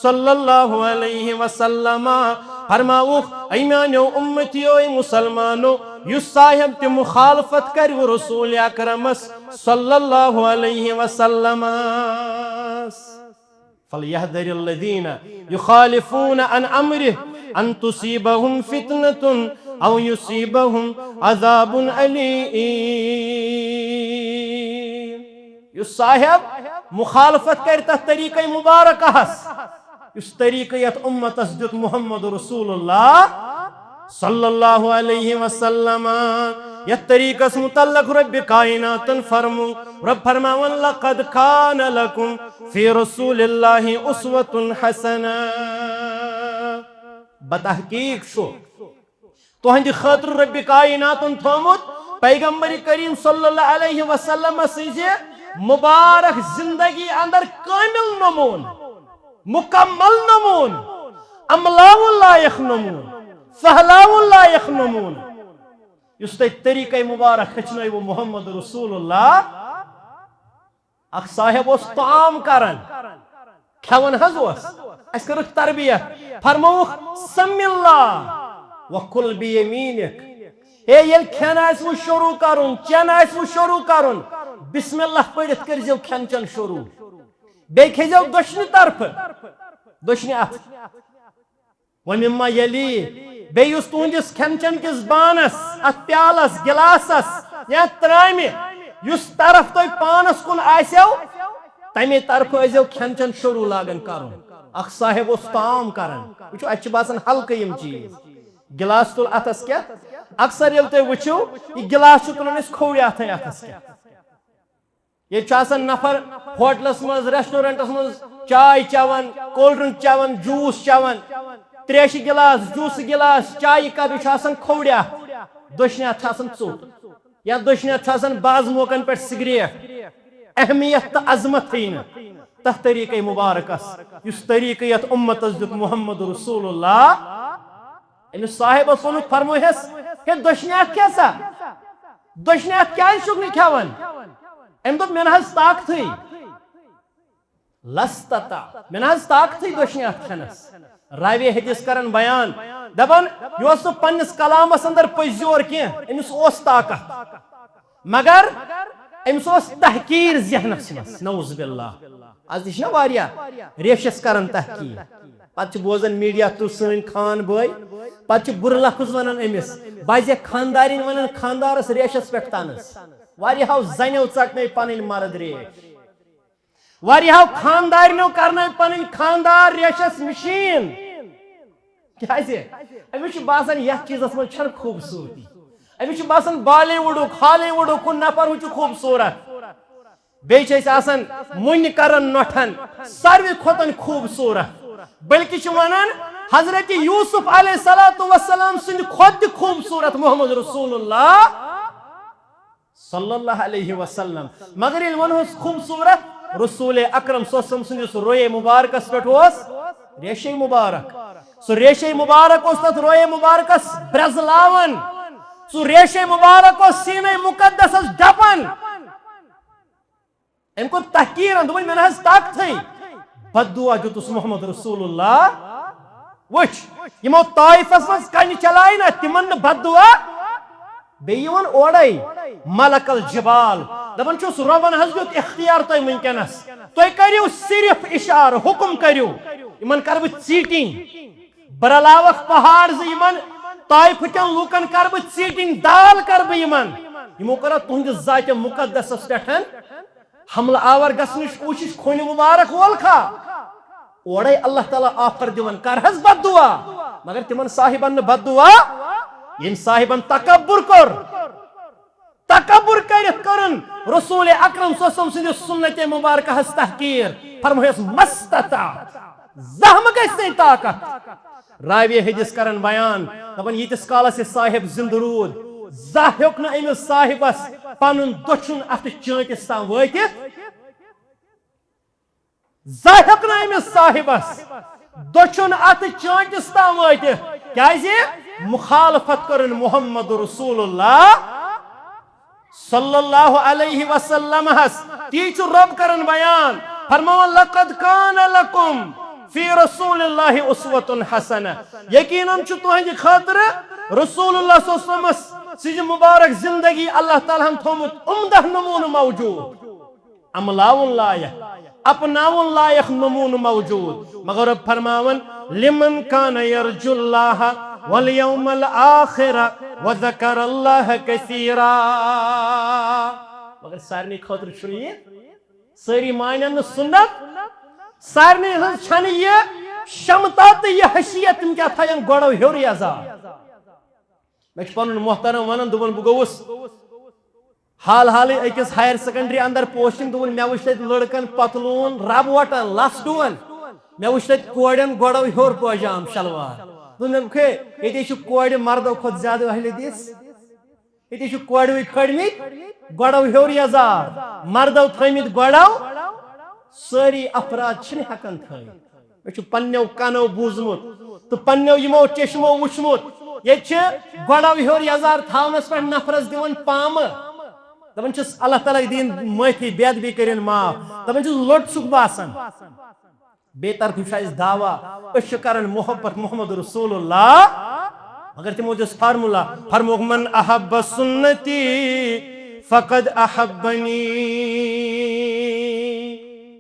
صلی اللہ علیہ وسلم۔ فرماوُکھ، اے میانیو امتیو، اے مسلمانو، یُس صاحب تہِ مخالفت کرِ رسول اکرمس صلی اللہ علیہ وسلم، فَلْيَحْذَرِ الَّذِينَ يُخَالِفُونَ عَنْ أَمْرِهِ أَنْ تُصِيبَهُمْ فِتْنَةٌ أَوْ يُصِيبَهُمْ عَذَابٌ أَلِيمٌ۔ یُس صاحب مخالفت کرِ تتھ طریقے مبارکہس، یُس طریقہٕ یتھ امتس دیُت محمد رسول اللہ صلی اللہ علیہ وسلم، یتھ طریقس متعلق رب کائناتن فرمو، رب فرماون، لقد کان لکم فی رسول اللہ اسوۃ حسنہ۔ بتحقیق چھُ تُہنٛدِ خٲطرٕ رۄبِ کائناتن تھوٚومُت پیغمبر کریم صلی اللہ علیہ وسلم سٕنٛزِ مبارک زندگی اندر کامل نمون، مکمل نمون، عملاوُن لائق نمون، پھہلاوُن لائق نمون، یُس تۄہہِ طریقہ مبارک ہیٚچھنٲوٕ محمد رسول اللہ۔ اکھ صاحب اوس طعام کران، کھٮ۪وان حظ اوس۔ اسہِ کٔرٕکھ تربیت، فرمووُکھ، سم اللہ وکل بیمینک۔ ہے، ییٚلہِ کھٮ۪ن آسِوٕ شروع کرُن، چٮ۪ن آسِوٕ شروع کرُن، بسم اللہ پٔرِتھ کٔرۍزیو کھٮ۪ن چٮ۪ن شروع۔ بیٚیہِ کھیٚزیو دٔچھنہِ طرفہٕ، دٔچھنہِ اَتھٕ۔ ومما یلی، بیٚیہِ یُس تُہنٛدِس کھٮ۪ن چٮ۪ن کِس بانس، اتھ پیالس، گلاسس یا ترامہِ، یُس طرف تۄہہِ پانس کُن آسیو، تمے طرفہٕ ٲسۍزیو کھٮ۪ن چٮ۪ن شروع لاگان کرُن۔ اکھ صاحب اوس طعام کران، وٕچھِو، اتہِ چھِ باسان ہلکہٕ یِم چیٖز۔ گلاس تُل اتھس کٮ۪تھ، اکثر ییٚلہِ تُہۍ وٕچھِو، یہِ گلاس چھُ تُلان أسۍ کھوورِ اتھے اتھس کٮ۪تھ۔ ییٚتہِ چھُ آسان نفر ہوٹلس منٛز، ریسٹورنٹس منٛز چاے چٮ۪وان، کولڈ ڈرنک چٮ۪وان، جوس چٮ۪وان، تریشہِ گلاس، جوسہٕ گلاس، چایہِ کپ، یہِ چھُ آسان کھوورِ اکھ، دٔچھنہِ اتھٕ چھُ آسان ژوٚٹ، یا دٔچھنہِ اتھٕ چھُ آسان بعض موقعن پٮ۪ٹھ سگریٹ۔ اہمیت تہٕ عظمت تھٲیِن تتھ طریقے مبارکس، یُس طریقہٕ یتھ امتس دیُت محمد رسول اللہ۔ أمِس صاحبس ووٚنُکھ، فرمووہس، ہے، دٔچھنہِ اتھٕ کھےٚ سا؟ دٔچھنہِ اتھٕ کیازِ چھُکھ نہٕ کھٮ۪وان؟ أمۍ دوٚپ، مےٚ نہ حظ طاقتھٕے۔ لستطع، مےٚ نہ حظ طاقتھٕے دٔچھنہِ اتھٕ کھٮ۪نس۔ راوی حدیث کران بیان، دپان، یہِ اوس نہٕ پننِس کلامس اندر پٔزۍ یور کینٛہہ، أمِس اوس طاقت۔ مگر أمِس اوس تحقیٖر ذہنس منٛز، نعوذ باللہ۔ از تہِ چھِنہ واریاہ ریشس کران تحقیٖر، پتہٕ چھِ بوزان میڈیا تُل سٲنۍ خان بٲے، پتہٕ چھِ بُرٕ لفظ ونان أمِس، بعضے خاندارٮ۪ن ونان خاندارس ریشس پٮ۪ٹھ طنز۔ واریاہو زنیو ژٹنٲے پنٕنۍ مرد ریش۔ واریاہو خاندارنیو کرنٲوۍ پنٕنۍ خاندار ریشس مشین۔ کیازِ؟ أمِس چھُ باسان یتھ چیٖزس منٛز چھنہٕ خوٗبصوٗرتی۔ أمِس چھُ باسان بالی وُڈُک، ہالی وُڈُک ہُہ نفر، ہُہ چھُ خوٗبصوٗرت۔ بیٚیہِ چھِ أسۍ آسان مُنہِ کرن نۄٹھن ساروی کھۄتن خوٗبصوٗرت۔ بلکہِ چھِ ونان حضرت یوسف علیہ الصلوۃ والسلام سٕنٛدِ کھۄتہٕ تہِ خوٗبصوٗرت محمد رسول اللہ صلی اللہ علیہ وسلم۔ مگر ییٚلہِ ونہوس خوٗبصوٗرت، رسول اکرم صلی اللہ علیہ وسلم سٕنٛدِس رویے مبارکس پٮ۪ٹھ اوس ریشے مبارک۔ سُہ ریشے مبارک اوس تتھ رویے مبارکس برزلاوان۔ سُہ ریشے مبارک اوس سینے مقدسس ڈپان۔ أمۍ کوٚر تحقیٖرن، دوٚپُن، "مےٚ نہ حظ طاقتھٕے۔" بددعا دیُتُس محمد رسول اللہ۔ وٕچھ، یِمو طائفس منٛز کنہِ چلایہِ نہ، تِمن نہٕ بددعا۔ بیٚیہِ یِوان اورے ملک الجبال، دپان چھُس، "رۄبن حظ دیُت اختیار تۄہہِ وٕنکیٚنس، تُہۍ کٔرِو صرف اشارٕ، حُکم کٔرِو، یِمن کرٕ بہٕ ژیٖٹِنۍ۔" بہٕ رلاوکھ پہاڑ زٕ یِمن، طائفہٕ کٮ۪ن لوٗکن کرٕ بہٕ ژیٖٹِنۍ، دال کرٕ بہٕ یِمن۔ یِمو کٔر تُہنٛدِس ذاتِ مُقدسس پٮ۪ٹھ حملہٕ آور گژھنٕچ کوٗشش، خوٗنہِ مُبارک وول کھا۔ اورے اللہ تعالیٰ آفر دِوان، کر حظ بد دعا۔ مگر تِمن صاحبن نہٕ بد دعا، ییٚمۍ صاحبن تکبر کوٚر۔ تکبر کٔرِتھ کٔرٕن رسول اکرم صلی اللہ علیہ وسلم سٕنٛدِس سُنتِ مبارکہس تحقیٖر۔ فرمٲیس، "مستطاع"، زانٛہہ مہ گژھِ ژےٚ طاقت۔ راوی حدیث کرن بیان، دپان، ییٖتِس کالس یہِ صاحب زندٕ روٗد، زانٛہہ ہیوٚک نہٕ أمِس صاحبس پنُن دٔچھُن اتھٕ چٲنٛٹِس تام وٲتِتھ۔ زانٛہہ ہیوٚک نہٕ أمِس صاحبس دٔچھُن اتھٕ چٲنٛٹِس تام وٲتِتھ۔ کیازِ؟ مخالفت کٔرٕن محمد رسول اللہ صلی اللہ علیہ وسلم ہس۔ تی چھُ رب کران بیان، فرماوان، "لقد کان لکم فی رسول اللہ اسوۃ حسنہ"۔ یقیناً چھُ تُہنٛدِ خٲطرٕ رسول اللہ صلی اللہ علیہ وسلم سٕنٛزِ مبارک زندگی اللہ تعالیٰ ہن تھوٚومُت عمدہ نمونہٕ موجود۔ عملاوُن لایق، اپناوُن لایق نمونہٕ موجود۔ مگر رب فرماوان، "لمن کان یرجو اللہ والیوم الآخر وذکر اللہ کثیرا"۔ مگر سارنٕے خٲطرٕ چھُنہٕ یہِ، سٲری مانن نہٕ سُنت، سارنٕے ہٕنٛز چھنہٕ یہِ شمتا تہٕ یہِ حیثیت، تِم کیٛاہ تھاون گۄڈو ہیوٚر یزار۔ مےٚ چھُ پنُن محترم ونان، دوٚپُن، بہٕ گوٚوُس حال حالٕے أکِس ہایر سیکنڈری اندر پوسٹنگ، دوٚپُن، مےٚ وٕچھ تتہِ لڑکن پتلوٗن رب وٹان، لس ڈُوان۔ مےٚ وٕچھ تتہِ کورٮ۪ن گۄڈو ہیوٚر پٲجام شلوار۔ دوٚپُن، ہے، ییٚتے چھِ کورِ مردو کھۄتہٕ زیادٕ اہلِ حدیث۔ ییٚتے چھِ کورِ وٕنۍ کھٲلمٕتۍ گۄڈو ہیوٚر یزار، مردو تھٲومٕتۍ گۄڈو۔ سٲری افراد چھِنہٕ ہٮ۪کان تھٲوِتھ۔ مےٚ چھُ پننیو کنو بوٗزمُت تہٕ پننیو یِمو چشمو وُچھمُت، ییٚتہِ چھِ گۄڈو ہیوٚر یزار تھاونس پٮ۪ٹھ نفرس دِوان پامہٕ۔ دپان چھِس، "اللہ تعالیٰ دِیِن معٲفی، بے ادبی کٔرِن معاف"۔ دپان چھِس، "لوٚٹ چھُکھ باسان۔" بے طرفہٕ چھُ اَسہِ دعویٰ، أسۍ چھِ کران محبت محمد رسول اللہ، مگر تِمو دِژ فارمولا، فرمووُکھ، "من احب سنتی فقد احبنی"۔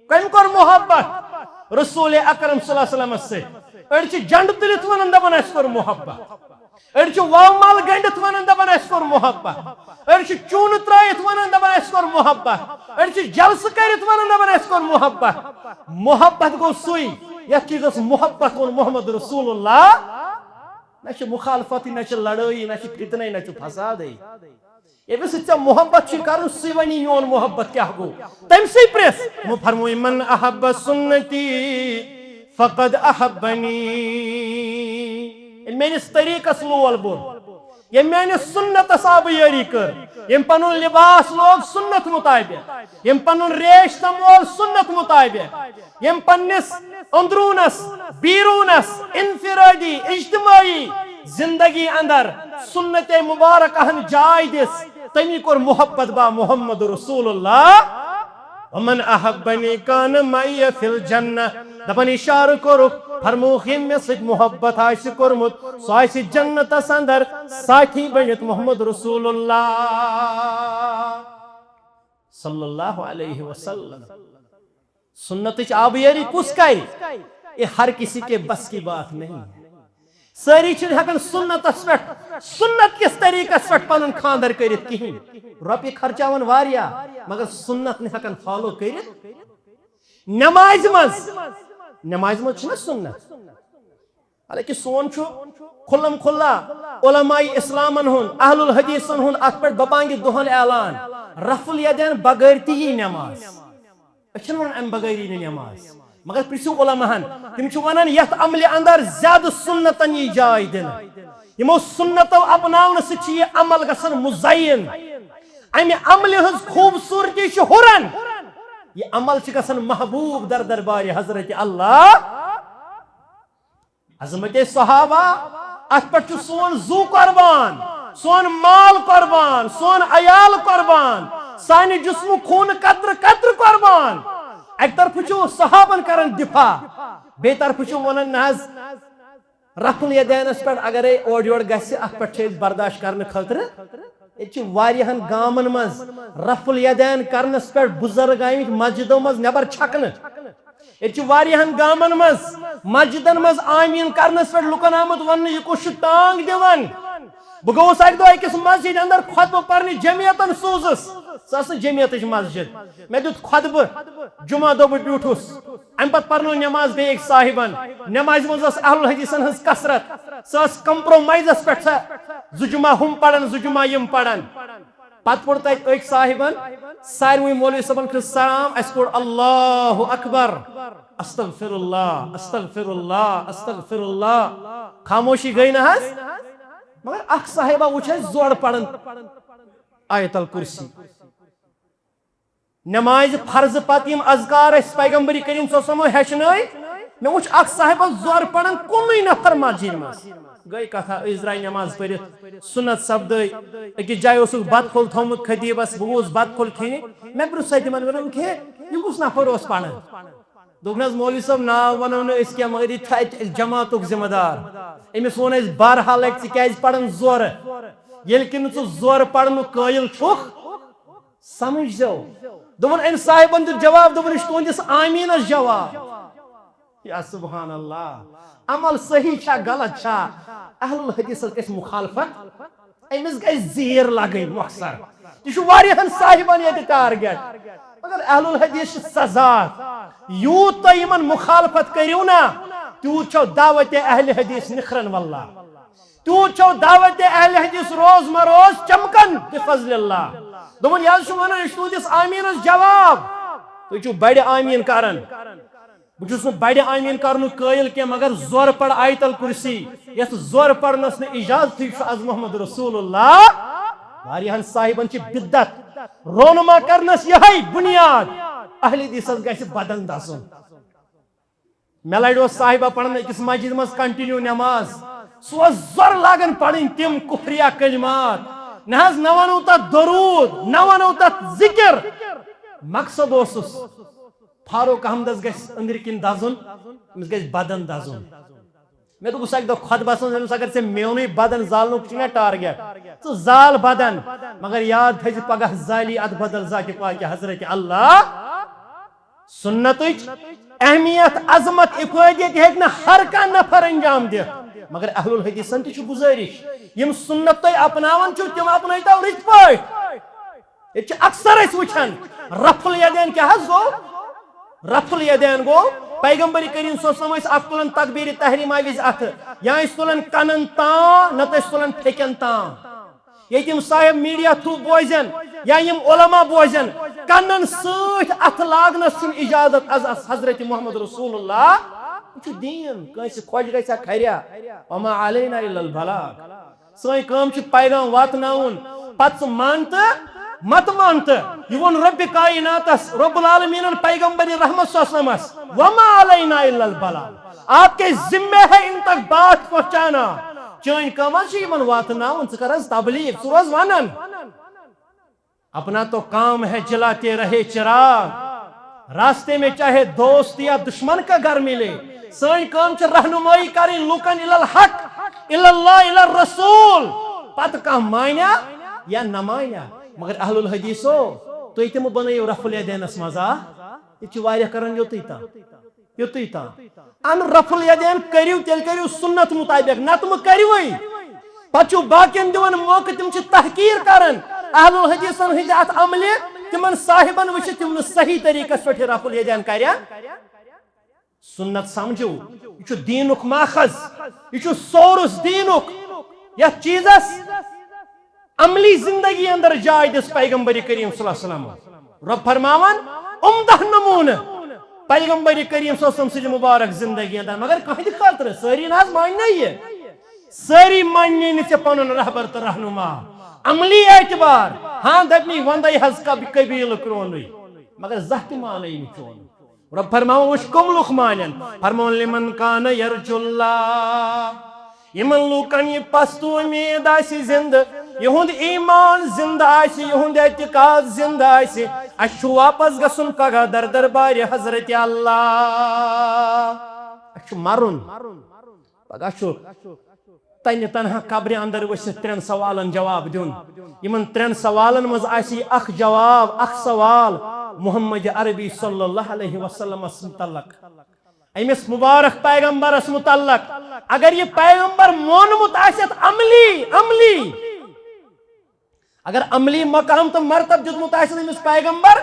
کٔمۍ کوٚر محبت؟ رسول اکرم صلی اللہ علیہ وسلمس سۭتۍ۔ أڑۍ چھِ جنڈٕ تُلِتھ ونان، دپان، "اَسہِ کوٚر محبت"۔ أڑۍ چھِ واو مال گنڈِتھ ونان، دپان، "اَسہِ کوٚر محبت"۔ أڑۍ چھِ چوٗنہٕ ترٲیِتھ ونان، دپان، "اَسہِ کوٚر محبت"۔ أڑۍ چھِ جلسہٕ کٔرِتھ ونان، دپان، "اَسہِ کوٚر محبت"۔ محبت گوٚو سُے، یتھ چیٖزس محبت ووٚن محمد رسول اللہ۔ نہ چھِ مخالفت، نہ چھِ لڑٲیی، نہ چھِ فتنہٕ، نہ چھُ فسادٕے۔ ییٚمِس سۭتۍ ژےٚ محبت چھُے کرُن، سُے ونی، "میون محبت کیٛاہ گوٚو؟" تٔمۍ سٕے پرٛژھ۔ یِمو فرموو، "من احب سنتی فقد احبنی"۔ ییٚلہِ میٲنِس طریٖقس لول بوٚر، ییٚمۍ میٲنِس سُنتس آبہٕ یٲری کٔر، ییٚمۍ پنُن لباس لوگ سُنت مطابق، ییٚمۍ پنُن ریش تمول سُنت مطابق، ییٚمۍ پننِس أنٛدروٗنس، بیروٗنس، انفرادی، اجتماعی زندگی اندر سُنت مبارکہن جاے دِژ، تٔمی کوٚر محبت با محمد رسول اللہ۔ ومن احبنی کان معی فی الجنہ۔ دپان اشارٕ کوٚرُکھ، فرمووُکھ، ییٚمۍ مےٚ سۭتۍ محبت آسہِ کوٚرمُت، سُہ آسہِ جنتس اندر ساتھی بٔنِتھ محمد رسول اللہ صلی اللہ علیہ وسلم۔ سنتٕچ آبیٲری کُس کرِ؟ یہ ہر کسی کے بس کی بات نہیں۔ سٲری چھِنہٕ ہٮ۪کان سُنتس پٮ۪ٹھ، سُنت کِس طریٖقس پٮ۪ٹھ پنُن خانٛدر کٔرِتھ کِہیٖنۍ۔ رۄپیہِ خرچاوان واریاہ، مگر سُنت نہٕ ہٮ۪کان فالو کٔرِتھ۔ نمازِ منٛز، نمازِ منٛز چھُنہ سُنت؟ حالانکہ سون چھُ کھُلم کھُلا علماء اسلامن ہُنٛد، اہل الحدیثن ہُنٛد اتھ پٮ۪ٹھ ببانگہِ دۄہن اعلان، رفع الیدین بغٲر تہِ یی نماز۔ أسۍ چھِنہٕ ونان امہِ بغٲر یی نہٕ نماز، مگر پرژھِو علماہن، تِم چھِ ونان یتھ عملہِ اندر زیادٕ سُنتن یی جاے دِنہٕ۔ یِمو سُنتو اپناونہٕ سۭتۍ چھُ یہِ عمل گژھان مزین۔ امہِ عملہِ ہٕنٛز خوٗبصوٗرتی چھِ ہُران۔ یہِ عمل چھُ گژھان محبوب در دربارِ حضرت اللہ۔ عظمت صحابہ، اتھ پٮ۪ٹھ چھُ سون زُو قربان، سون مال قربان، سون عیال قربان، سانہِ جسمُک خوٗن قطرٕ قطرٕ قربان۔ اکہِ طرفہٕ چھُ صحابن کران دفاع، بیٚیہِ طرفہٕ چھُ ونان، نہ حظ، رفع الیدینس پٮ۪ٹھ اگرے اورٕ یورٕ گژھِ، اتھ پٮ۪ٹھ چھِ أسۍ برداشت کرنہٕ خٲطرٕ۔ ییٚتہِ چھِ واریاہن گامن منٛز رفع الیدین کرنس پٮ۪ٹھ بُزرگ آمٕتۍ مسجدو منٛز نٮ۪بر چھکنہٕ۔ ییٚتہِ چھِ واریاہن گامن منٛز مسجدن منٛز آمیٖن کرنس پٮ۪ٹھ لُکن آمُت وننہٕ، یہِ کُس چھُ ٹانگ دِوان؟ بہٕ گوٚوُس اکہِ دۄہ أکِس مسجد اندر خطبہٕ پرنہِ، جمعیتن سوٗزُس۔ سۄ ٲس نہٕ جمعیتٕچ مسجد۔ مےٚ دیُت خطبہٕ، جمعہ دۄہ بہٕ بیوٗٹھُس۔ امہِ پتہٕ پرنٲو نماز بیٚیہِ أکۍ صاحبن۔ نمازِ منٛز ٲس اہل حدیثن ہٕنٛز کثرت۔ سۄ ٲس کمپرومائزس پٮ۪ٹھ، سۄ زٕ جمعہ ہُم پرن، زٕ جمعہ یِم پرن۔ پتہٕ پوٚر تتہِ أکۍ صاحبن، ساروٕے مولوی صٲبن کھٔژ سلام، اسہِ پوٚر اللہ اکبر، استغفر اللہ، استغفر اللہ، استغفر اللہ۔ خاموشی گٔے نہ حظ؟ مگر اکھ صاحبہ وُچھ اسہِ زورٕ پران آیت الکرسی۔ نمازِ فرض پتہٕ یِم اذکار اسہِ پیغمبر کریم صلی اللہ علیہ وسلمو ہیٚچھنٲے، مےٚ وُچھ اکھ صاحبہ زورٕ پران کُنُے نفر مسجد منٛز۔ گٔے کتھا، أسۍ درٛاے نماز پٔرِتھ، سُنت سپدٲے۔ أکِس جایہِ اوسُکھ بتہٕ پھوٚل تھوٚومُت خطیبس، بہٕ گوٚوُس بتہٕ پھوٚل کھیٚنہِ۔ مےٚ پرُژھ اتہِ تِمن، ووٚنُکھ، ہے، یہِ کُس نفر اوس پران؟ دوٚپُن حظ، مولوی صٲب، ناو ونو نہٕ أسۍ کینٛہہ، مگر یہِ چھُ اتہِ جماعتُک ذمہٕ دار۔ أمِس ووٚن اسہِ بارہا لٹہِ، ژٕ کیازِ پران زورٕ؟ ییٚلہِ کہِ نہٕ ژٕ زورٕ پرنُک قٲیِل چھُکھ، سمجھ زیو۔ دوٚپُن، أمۍ صاحبن دیُت جواب، دوٚپُن، یہِ چھُ تُہنٛدِس آمیٖنس جواب۔ یا سبحان اللہ، عمل صحیح چھا غلط چھا، اہل الحدیثس گژھِ مخالفت، أمِس گژھِ زیٖر لگٕنۍ مۄخصر۔ یہِ چھُ واریاہن صاحبن ییٚتہِ ٹارگیٹ۔ مگر اہل الحدیث چھِ سزا، یوٗت تُہۍ یِمن مخالفت کٔرِو نا، تیوٗت چھو دعوت اہل حدیث نکھرن واللہ، تیوٗت چھو دعوت اہل حدیث روز مہ روز چمکن بفضل اللہ۔ دوٚپُن، یہِ حظ چھُ ونان، یہِ چھُ تُہنٛدِس آمیٖنس جواب، تُہۍ چھِو بڑِ آمیٖن کران۔ بہٕ چھُس نہٕ بڑِ آمیٖن کرنُک قٲیِل کینٛہہ، مگر زورٕ پڑ آیت الکرسی، یتھ زورٕ پرنس نہٕ اجازتھٕے چھُ از محمد رسول اللہ۔ واریاہن صاحبن چھِ بدعت رونما کرنس یہے بنیاد، اہل حدیثس گژھِ بدن دزُن۔ مےٚ لڑِ اوس صاحبہ پران أکِس مسجد منٛز continue نماز، سُہ اوس زورٕ لاگان پرٕنۍ تِم کفریہ کلمات، نہ حظ، نہ ونو تتھ درود، نہ ونو تتھ ذکر۔ مقصد اوسُس فاروق احمدس گژھِ أنٛدرۍ کِنۍ دزُن، أمِس گژھِ بدن دزُن۔ مےٚ دوٚپُس اکہِ دۄہ خطبس منٛز، دوٚپمَس، اگر ژےٚ میونُے بدن زالنُک چھُے نا ٹارگیٹ، ژٕ زال بدن، مگر یاد تھٲیزِ پگاہ زالی اتھ بدل ذاتِ پاکہِ حضرت اللہ۔ سُنتٕچ اہمیت، عظمت، افٲدیت ہیٚکہِ نہٕ ہر کانٛہہ نفر انجام دِتھ، مگر اہل الحدیثن تہِ چھُ گُزٲرِش، یِم سُنت تُہۍ اپناوان چھِو، تِم اپنٲیتو رٕتۍ پٲٹھۍ۔ ییٚتہِ چھِ اکثر أسۍ وٕچھان، رفع الیدین کیٛاہ حظ گوٚو؟ رفع الیدین گوٚو، پیغمبر کریم صلی اللہ علیہ وسلم ٲسۍ اکھ تُلان تکبیر تحریمہ وِزِ اتھٕ، یا ٲسۍ تُلان کنن تام، نتہٕ ٲسۍ تُلان پھیٚکٮ۪ن تام۔ ییٚتہِ یِم صاحب میڈیا تھرو بوزن یا یِم علماء بوزن، کنن سۭتۍ اتھٕ لاگنس چھُنہٕ اجازت از، از حضرت محمد رسول اللہ۔ یہِ چھُ دیٖن، کٲنٛسہِ خۄش گژھِ ہا خیریا، وما علینا الا البلاغ۔ سٲنۍ کٲم چھِ پیغام واتناوُن، پتہٕ ژٕ مان تہٕ مت مان تہٕ۔ یہِ ووٚن رۄبِ کائناتس، رب العالمینن پیغمبر رحمت صلی اللہ علیہ وسلمس، وما علینا الا البلاغ، آپ کے ذمے ہے ان تک بات پہنچانا۔ چٲنۍ کٲم حظ چھِ یِمن واتناوُن، ژٕ کر حظ تبلیغ، ژٕ روز ونان۔ اپنا تو کام ہے جلاتے رہے چراغ، راستے میں چاہے دوست یا دشمن کا گھر ملے۔ سٲنۍ کٲم چھِ رہنمٲیی کرٕنۍ لوٗکن الی الحق، الی اللہ، الی الرسول۔ پتہٕ کانٛہہ مانیا یا نہ مانیا، مگر اہل الحدیثو، تُہۍ تہِ مہٕ بنٲیِو رفع الیدینس منٛز، آ، ییٚتہِ چھِ واریاہ کران یوٚتُے تام۔ یوٚتُے تام۔ اَمہِ رفع الیدین کٔرِو، تیٚلہِ کٔرِو سُنت مُطٲبِق، نتہٕ مہٕ کٔرِوٕے۔ پتہٕ چھِو باقین دِوان موقعہٕ، تِم چھِ تحقیٖر کران اہل الحدیثن ہٕنٛدِ اَتھ عملہِ۔ تِمن صاحبن وٕچھِتھ، تِم نہٕ صحیح طریٖقس پٮ۪ٹھ یہِ رفع الیدین کرن۔ سنت سمجھو، یہِ چھُ دیٖنُک ماخذ، یہِ چھُ سورس دیٖنُک۔ یتھ چیٖزس عملی زندگی اندر جاے دِژ پیغمبر کریم صلی اللہ علیہ وسلم۔ رب فرماوان، عمدہ نمونہٕ پیغمبر کریم صلی اللہ علیہ وسلم سٕنٛزِ مبارک زندگی اندر، مگر کانٛہہ تہِ خٲطرٕ سٲری نہ حظ ماننٕے یہِ۔ سٲری ماننٕے نہٕ ژےٚ پنُن رہبر تہٕ رہنما۔ عملی اعتبار، ہاں، دپنٕے وندے حظ قب-، قبیلہٕ کرونٕے، مگر زانٛہہ تہِ مانَے نہٕ چون۔ رب فرماوان، وٕچھ کم لُکھ مانن، فرماوان، لمن کان یرجو اللہ، یِمن لوٗکن یہِ پستہٕ اُمید آسہِ زِندٕ، یِہُنٛد ایمان زِندٕ آسہِ، یِہُنٛد اعتقاد زِندٕ آسہِ، اَسہِ چھُ واپس گژھُن پگاہ در دربارِ حضرت اللہ۔ اَسہِ چھُ مرُن۔ پگاہ چھُ تنہِ تنہا قبرِ اندر ؤسِتھ ترٛٮ۪ن سوالن جواب دیُن۔ یِمن ترٛٮ۪ن سوالن منٛز آسہِ اکھ جواب، اکھ سوال محمد عربی صلی اللہ علیہ وسلمس متعلق، أمِس مبارک پیغمبرس متعلق۔ اگر یہِ پیغمبر مونمُت آسٮ۪تھ عملی، عملی، اگر عملی مقام تہٕ مرتب دیُتمُت آسٮ۪تھ أمِس پیغمبر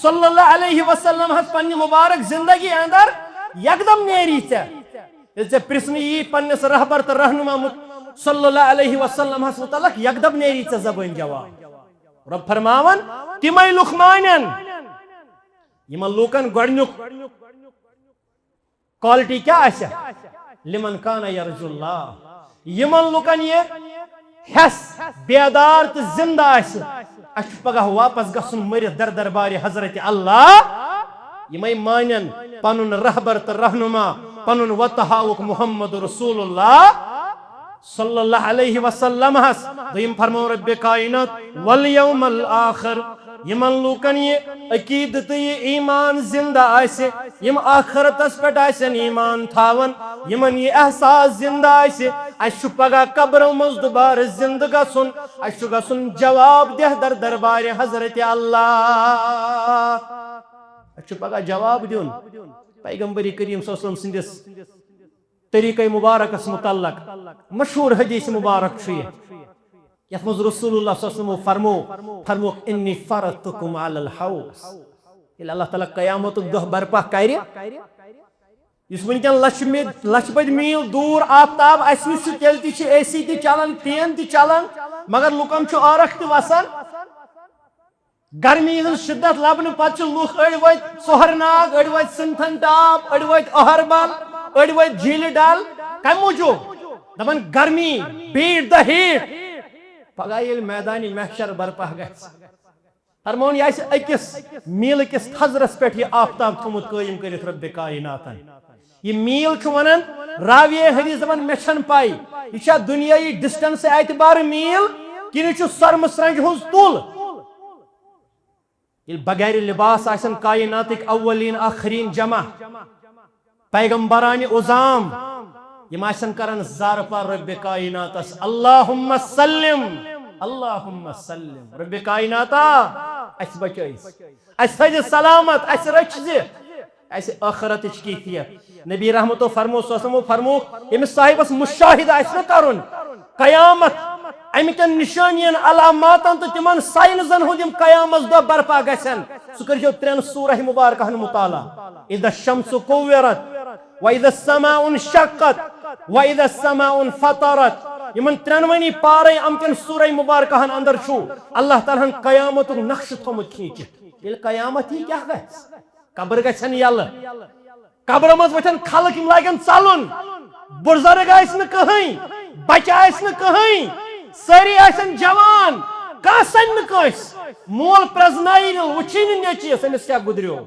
صلی اللہ علیہ وسلم ہس پننہِ مبارک زندگی اندر، یکدم نیری ژےٚ، ییٚلہِ ژےٚ پرژھنہٕ یی پننِس رہبر تہٕ رہنما مت-، صلی اللہ علیہ وسلم ہس متعلق، یکدم نیری ژےٚ زبٲنۍ جواب۔ رب فرماوان، تِمے لُکھ مانن، یِمن لوٗکن گۄڈنیُک quality کیٛاہ آسہِ؟ لمن کان یرجو اللہ۔ یِمن لُکن یہِ حس بیدار تہٕ زندٕ آسہِ، اَسہِ چھُ پگاہ واپس گژھُن مٔرِتھ در دربارِ حضرت اللہ۔ یِمے مانن پنُن رہبر تہٕ رہنما، پنُن وتہٕ ہاوُکھ محمد رسول اللہ صلی اللہ علیہ وسلم ہس۔ دوٚیِم فرمو رب کائنات، والیوم الآخر۔ یِمن لوٗکن یہِ عقیدٕ تہٕ یہِ ایمان زندٕ آسہِ، یِم آخرتس پٮ۪ٹھ آسن ایمان تھاوان، یِمن یہِ احساس زندٕ آسہِ، اَسہِ چھُ پگاہ قبرو منٛز دوبارٕ زندٕ گژھُن، اَسہِ چھُ گژھُن جواب دہ در دربارِ حضرت اللہ۔ اَسہِ چھُ پگاہ جواب دیُن۔ پیغمبر کریم صلی اللہ علیہ وسلم سٕنٛدِس طریقہ مبارکس متعلق مشہور حدیث مبارک چھُ یہِ، یتھ منٛز رسول اللہ صلی اللہ علیہ وسلم فرمو، فرموکھ، انی فرضتکم علی الحوض۔ ییٚلہِ اللہ تعالیٰ قیامتُک دۄہ برپا کرِ، یُس وٕنکیٚن لچھ می-، لچھ بٔدۍ میٖل دوٗر آفتاب اسہِ نِش چھُ، تیٚلہِ تہِ چھِ اے سی تہِ چلان، فین تہِ چلان، مگر لُکن چھُ عٲرق تہِ وسان۔ گرمی ہٕنٛز شدت لبنہٕ پتہٕ چھِ لُکھ أڑۍ وٲتۍ سہرناگ، أڑۍ وٲتۍ سِنتھن ٹاپ، أڑۍ وٲتۍ اہربل، أڑۍ وٲتۍ جھیلہِ ڈل۔ کمہِ موٗجوٗب؟ دپان گرمی، beat the heat۔ پگاہ ییٚلہِ میدانِ محشر برپا گژھِ، فرماوُن، یہِ آسہِ أکِس میٖلہٕ کِس تھزرس پٮ۪ٹھ یہِ آفتاب تھوٚمُت قٲیِم کٔرِتھ رۄبِ کائناتن۔ یہِ میٖل چھُ ونان راوی حدیث دپان، مےٚ چھَنہٕ پَے، یہِ چھا دُنیٲیی distance اعتبارٕ میٖل کِنہٕ چھُ سۄرمہٕ سرٛنٛجہِ ہُنٛز تُل؟ ییٚلہِ بغیر لباس آسن کائناتٕکۍ اولین آخرین جمع، پیغمبرانِ عظام، یِم آسن کران زارپار رۄبِ کائناتس، اللہم سلم، اللہم سلم، رۄبِ کائناتا، اسہِ بچٲیِز، اسہِ تھٲیزِ سلامت، اسہِ رٔچھزِ، اسہِ ٲخرتٕچ کیفیت۔ نبی رحمتو فرمو، صلی اللہ علیہ وسلمو فرمو، ییٚمِس صاحبس مشاہدٕ آسہِ نہ کرُن قیامت، امہِ کٮ۪ن نشٲنین، علاماتن تہٕ تِمن ساینزن ہُنٛد یِم قیامس دۄہ برپا گژھن، سُہ کٔرۍزیو ترٛٮ۪ن سورہ مبارکہن مطالعہ۔ اذا الشمس کورت، و اذا السماء انشقت، و اذا السماء انفطرت۔ یِمن ترٛٮ۪نوٕنی پارے امہِ کٮ۪ن سورہ مبارکہن اندر چھُ اللہ تعالیٰ ہن قیامتُک نقشہٕ تھوٚمُت کھینچِتھ۔ ییٚلہِ قیامت یی، کیٛاہ گژھِ؟ قبر گژھن یلہٕ۔ قبرٕ منٛز وۄتھن خلق، یِم لاگن ژلُن۔ بُزرگ آسہِ نہٕ کٕہٕنۍ، بچہِ آسہِ نہٕ کٕہٕنۍ، سٲری آسن جوان، کانٛہہ سنہِ نہٕ کٲنٛسہِ۔ مول پرزنایہِ نہٕ، وٕچھی نہٕ نیٚچوِس، أمِس کیٛاہ گُزریو۔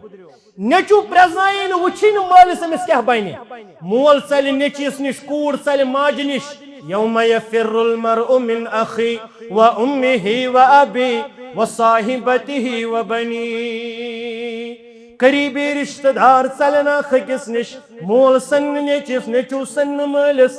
نیٚچو پرزنایہِ نہٕ، وٕچھی نہٕ مٲلِس، أمِس کیٛاہ بنہِ۔ مول ژلہِ نیٚچوِس نِش، کوٗر ژلہِ ماجہِ نِش۔ یوم یفر المرء من اخی و امہ و ابی و صاحبتہ و بنی۔ قریبی رشتہ دار ژلن اکھ أکِس نِش، مول سنہِ نیٚچوِس، نیٚچو سنہِ مٲلِس،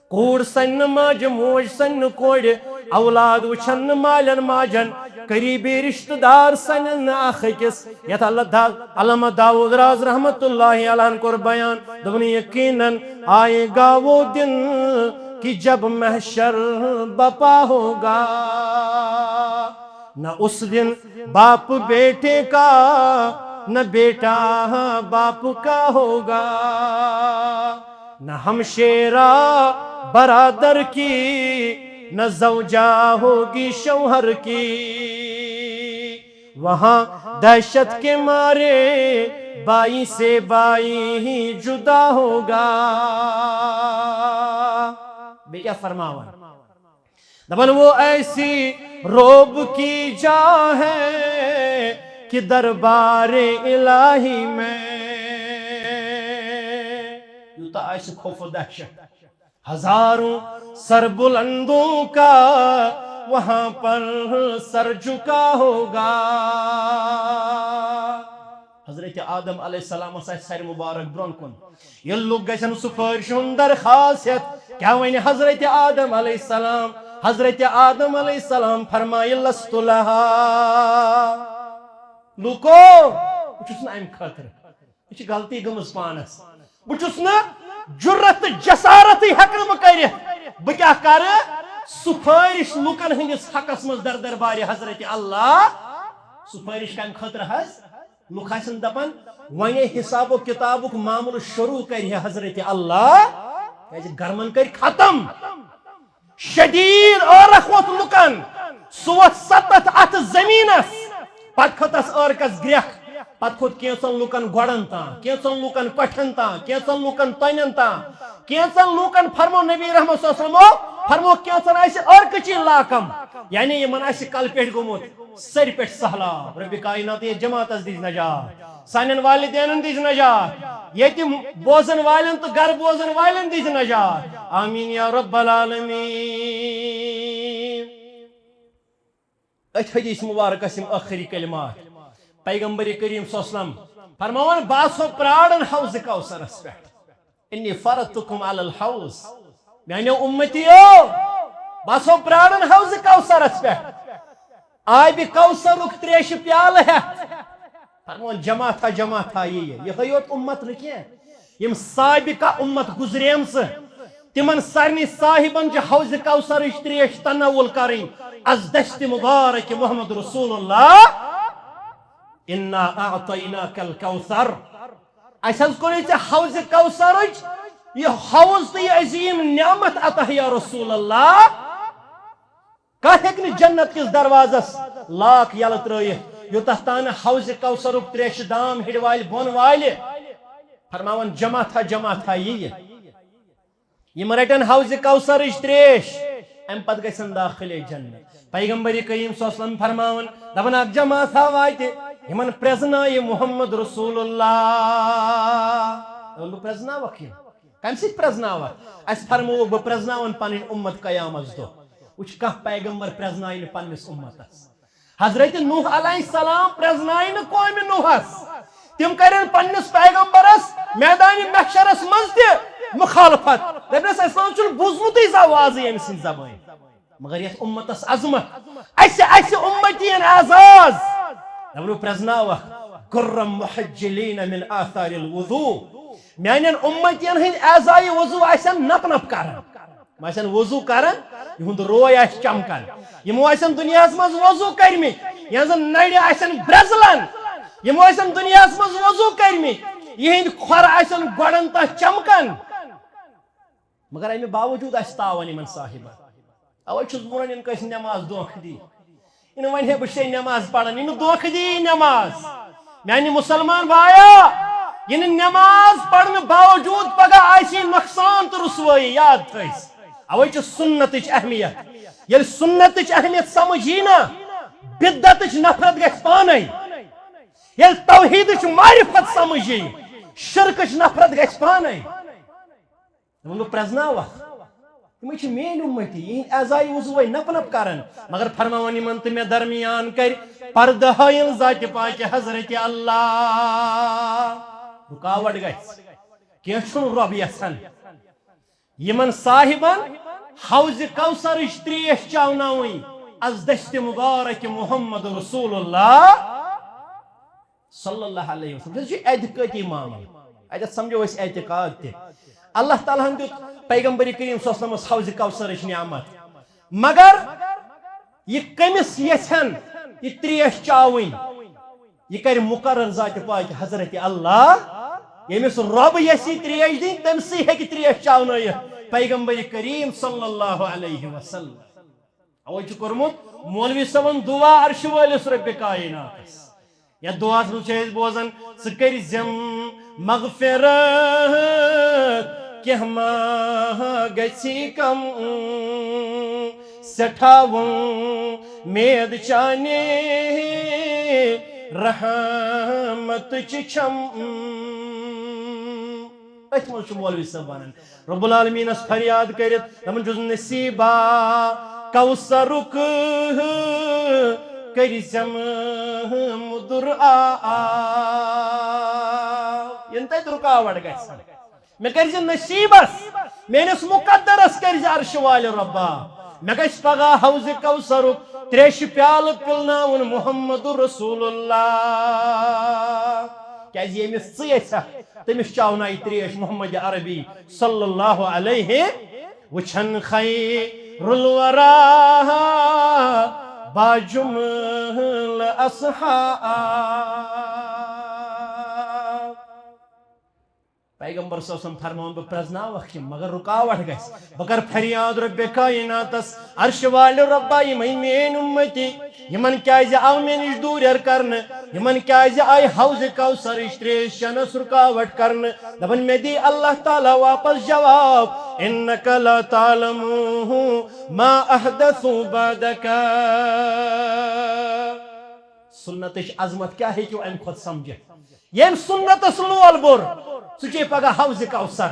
کوٗر سنہِ ماجہِ، موج سنہِ کورِ، اولاد وٕچھن نہٕ مالٮ۪ن ماجن، قریبی رشتہ دار سنن نہٕ اکھ أکِس۔ یتھ اللہ دا-، علامہ داؤد راز رحمت اللہ علیہ ہن کوٚر بیان، دوٚپُن، یقیناً آئے گا وہ دن کہ جب محشر بپا ہوگا، نہ اس دن باپ بیٹے کا، نہ بیٹا باپ کا ہوگا، نہ ہمشیرہ برادر کی، نہ زوجہ ہوگی شوہر کی۔ وہاں دہشت کے مارے بائی سے بائی ہی جدا ہوگا۔ بیٚیہِ کیٛاہ فرماوان؟ دپان، وہ ایسی رعب کی جا ہے کہ دربار الہی میں، یوٗتاہ آسہِ خوف و دہشت، ہزاروں سر بلندوں کا وہاں پر سر جھکا ہوگا۔ حضرت آدم علیہ السلام آسہِ سر مبارک برٛونٛہہ کُن۔ ییٚلہِ لُکھ گژھن سفٲرِش ہُنٛد درخواست ہٮ۪تھ، کیٛاہ وَنہِ حضرت آدم علیہ السلام؟ حضرت آدم علیہ السلام فرمایہِ، لست لہا، لوٗکو، بہٕ چھُس نہٕ اَمہِ خٲطرٕ۔ یہِ چھِ غلطی گٔمٕژ پانَس۔ بہٕ چھُس نہٕ جُرت تہٕ جسارتٕے ہٮ۪کہٕ نہٕ بہٕ کٔرِتھ۔ بہٕ کیٛاہ کَرٕ؟ سفٲرِش لُکَن ہٕنٛدِس حقَس منٛز در دربارِ حضرت اللہ۔ سفٲرِش کَمہِ خٲطرٕ حظ؟ لُکھ آسن دپان، وۄنۍ حساب و کتابُک معاملہٕ شروع کرِ ہے حضرت اللہ، کیازِ گرمن کٔرۍ ختم۔ شدید عٲرق ووٚتھ لُکن، سُہ ووٚتھ ستتھ اتھ زمینس۔ پتہٕ کھٔژ تس عٲرقس گرٛکھ، پتہٕ کھوٚت کینژن لُکن گۄڈن تام، کینژن لُکن کۄٹھٮ۪ن تام، کینژن لُکن تۄنٮ۪ن تام، کینژن لُکن فرمو نبی رحمت صلی اللہ علیہ وسلمو فرمو، کینژن آسہِ عٲرقٕچی لاکم، یعنی یِمن آسہِ کلہٕ پٮ۪ٹھۍ گوٚمُت سرِ پٮ۪ٹھ سہلاب۔ رۄبِ کائنات، یتھ جماعتس دِج نجات، سانٮ۪ن والدینن دِج نجات، ییٚتہِ بوزن والٮ۪ن تہٕ گرٕ بوزن والٮ۪ن دِج نجات۔ آمین یا رب العالمین۔ أتھۍ حدیث مبارکس یِم ٲخری کلمات۔ پیغمبر کریم صلی اللہ علیہ وسلم فرماوان، بہٕ آسو پراران حوض کوثرس پٮ۪ٹھ۔ انی فرضتکم علی الحوض، میانیو امتیو، بہٕ آسو پراران حوض کوثرس پٮ۪ٹھ۔ آبِ کوثرُک تریشہِ پیالہٕ ہٮ۪تھ۔ فرمون، جماعتھا جماعتھا یِیہِ۔ یِہوٚے یوت اُمت نہٕ کینٛہہ، یِم سابقہ اُمت گُزریمژٕ، تِمن سارنٕے صاحبن چھِ حوضِ کوثرٕچ تریش تناول کرٕنۍ از دستِ مبارک محمد رسول اللہ۔ انا اعطیناک الکوثر۔ اسہِ حظ کوٚرُے ژےٚ حوضِ کوثرٕچ یہِ حوض تہٕ یہِ عظیٖم نعمت عطا یا رسول اللہ۔ کانٛہہ ہیٚکہِ نہٕ جنت کِس دروازس لاک یلہٕ ترٲیِتھ، یوٚتتھ تام نہٕ حوضِ کوثرُک تریشہِ دام ہیٚرِ والہِ بۄن والہِ۔ فرماوان، جماعتھا جماعتھا یِیہِ۔ یِم رٹن حوضِ کوثرٕچ تریش، امہِ پتہٕ گژھن داخلِ جنت۔ پیغمبر کریم صلی اللہ علیہ وسلم فرماوان، دپان، اکھ جماعتھا واتہِ، یِمن پرزنایہِ محمد رسول اللہ۔ دوٚپُن، بہٕ پرزناوکھ یِم۔ کمہِ سۭتۍ پرزناوکھ؟ اسہِ فرمووُکھ، بہٕ پرزناون پنٕنۍ اُمت قیامس دۄہ۔ وٕچھ، کانٛہہ پیغمبر پرزنایہِ نہٕ پننِس اُمتس۔ حضرت نوح علیہ السلام پرزنایہِ نہٕ قومِ نوحس۔ تِم کرن پننِس پیغمبرس میدانِ محشرس منٛز تہِ مخالفت۔ دپنس، اسہِ نہ حظ چھُنہٕ بوٗزمُتٕے زانٛہہ وازٕ ییٚمہِ سٕنٛدِ زبٲنۍ۔ مگر یتھ اُمتس عظمت، اسہِ، اسہِ اُمتین اعزاز۔ دپنو، پرزناوکھ، غرا محجلین من آثار الوضوء۔ میانٮ۪ن اُمتین ہٕنٛدۍ اعضایہِ وضو آسن نپ نپ کران۔ یِم آسن وضو کران، یِہُنٛد روے آسہِ چمکان۔ یِمو آسن دُنیاہس منٛز وضو کٔرمٕتۍ، یِہٕنٛزن نرِ آسن برزلان۔ یِمو آسن دُنیاہس منٛز وضو کٔرمٕتۍ، یِہٕنٛدۍ کھۄر آسن گۄڈن تہٕ چمکان۔ مگر امہِ باوجود آسہِ تاوان یِمن صاحبن۔ اوے چھُس بہٕ ونان، یِنہٕ کٲنٛسہِ نٮ۪ماز دھوکہٕ دی۔ یِنہٕ وۄنۍ ہے بہٕ چھُسے نٮ۪ماز پران، یِنہٕ دھوکہٕ دی نٮ۪ماز۔ میانہِ مسلمان بایا، یِنہٕ نٮ۪ماز پرنہٕ باوجود پگاہ آسی نۄقصان تہٕ رسوٲیی، یاد تھٲیِو۔ اوے چھِ سُنتٕچ اہمیت۔ ییٚلہِ سُنتٕچ اہمیت سمجھ یی نا، بدعتٕچ نفرت گژھِ پانے۔ ییٚلہِ توحیدٕچ معرفت سمجھ یی، شرکٕچ نفرت گژھِ پانے۔ دوٚپُن، بہٕ پرٛزناوَکھ۔ تِمَے چھِ میٛٲنۍ اُمتی، یِہِنٛدۍ اعضایہِ وضوٗ وَے نَپہٕ نَپہٕ کران، مگر فرماوان یِمَن تہٕ مےٚ درمیان کَرِ پردٕ حٲیِل ذاتِ پاکہِ حضرتِ اللہ۔ رُکاوٹ گژھِ، کینٛہہ چھُنہٕ رۄب یَژھان۔ یِمَن صاحبَن حوضِ کوثرٕچ ترٛیش چاوناوٕنۍ از دستِ مبارکِ محمد رسول اللہ۔ صلی اللہ علیہ وسلم۔ یہِ چھُ اعتقٲدی معاملہٕ۔ اَتٮ۪تھ سمجھو أسۍ اعتقاد تہِ۔ اللہ تعالیٰ ہن دیُت پیغمبر کریم صلی اللہ علیہ وسلمس حوضِ کوثرٕچ نعمت۔ مگر یہِ کٔمِس یژھن یہِ تریش چاوٕنۍ، یہِ کرِ مقرر ذاتِ پاک حضرت اللہ۔ ییٚمِس رۄب یژھِ یہِ تریش دِنۍ، تٔمۍ سٕے ہیٚکہِ تریش چاونٲیِتھ۔ پیغمبر کریم صلی اللہ علیہ وسلم اوے چھُ کوٚرمُت مولوی صٲبن دعا عرشہِ وٲلِس رۄبِ کائناتس۔ یتھ دعاہس منٛز چھِ أسۍ بوزان، ژٕ کٔرۍ زٮ۪م مغفرت، کینٛہہ ما گژھی کم، سٮ۪ٹھاہ وۄمید چانہِ رحمتٕچ چھم۔ أتھۍ منٛز چھُ مولوی صٲب ونان، رب العالمینس فریاد کٔرِتھ، دپان چھُس، نصیبا کوثرُک کٔرۍ زٮ۪م مُدُر آب۔ یِنہٕ تتہِ رُکاوٹ گژھِ، مےٚ کٔرۍ زِ نصیبس، میٲنِس مقدرس کٔرۍ زِ عرشہِ والہِ رۄبا، مےٚ گژھِ پگاہ حوضِ کوثرُک تریشہِ پیالہٕ پِلناوُن محمد رسول اللہ۔ کیازِ ییٚمِس ژٕ یژھکھ، تٔمِس چاونایہِ تریش محمد عربی صلی اللہ علیہ۔ وٕچھن خیر الورا باجمل اصحاب۔ پیغمبر صلی اللہ علیہ وسلم فرماوان، بہٕ پرزناوکھ یِم، مگر رُکاوٹ گژھِ۔ بہٕ کرٕ فریاد رۄبِ کائناتس، عرشہِ والہِ رۄبا، یِمے میٲنۍ اُمتی، یِمن کیازِ آو مےٚ نِش دوٗریر کرنہٕ؟ یِمن کیازِ آیہِ حوضِ کوثرٕچ تریش چنس رُکاوٹ کرنہٕ؟ دپان، مےٚ دی اللہ تعالیٰ واپس جواب، انک لا تعلم ما احدثوا بعدک۔ سنتٕچ عظمت کیٛاہ ہیٚکِو اَمہِ کھۄتہٕ سمجھِتھ؟ ییٚمۍ سنتس لول بوٚر، سُہ چیٚیہِ پگاہ حوضِ کوثر۔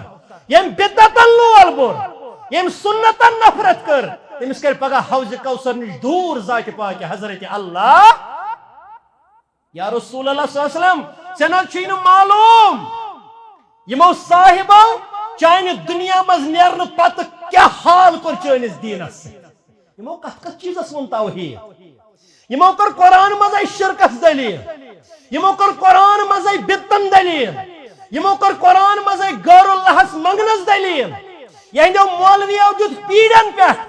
ییٚمۍ بدعتن لول بوٚر، ییٚمۍ سنتن نفرت کٔر، تٔمِس کرِ پگاہ حوضِ کوثر نِش دوٗر ذاتِ پاکہِ حضرت اللہ۔ یا رسول اللہ صلی اللہ علیہ وسلم، ژےٚ نہ چھُے نہٕ معلوم، یِمو صاحبو چانہِ دُنیا منٛز نیرنہٕ پتہٕ کیٛاہ حال کوٚر چٲنِس دیٖنس سۭتۍ۔ یِمو کتھ کتھ چیٖزس ووٚن توحیٖد؟ یِمو کٔر قرآن منٛزے شرکس دلیل، یِمو کٔر قرآن منٛزے بدعتن دلیل، یِمو کٔر قرآن منٛزے غیر اللہس منگنس دلیل۔ یِہنٛدیو مولویو دیُت پیٖڑن پٮ۪ٹھ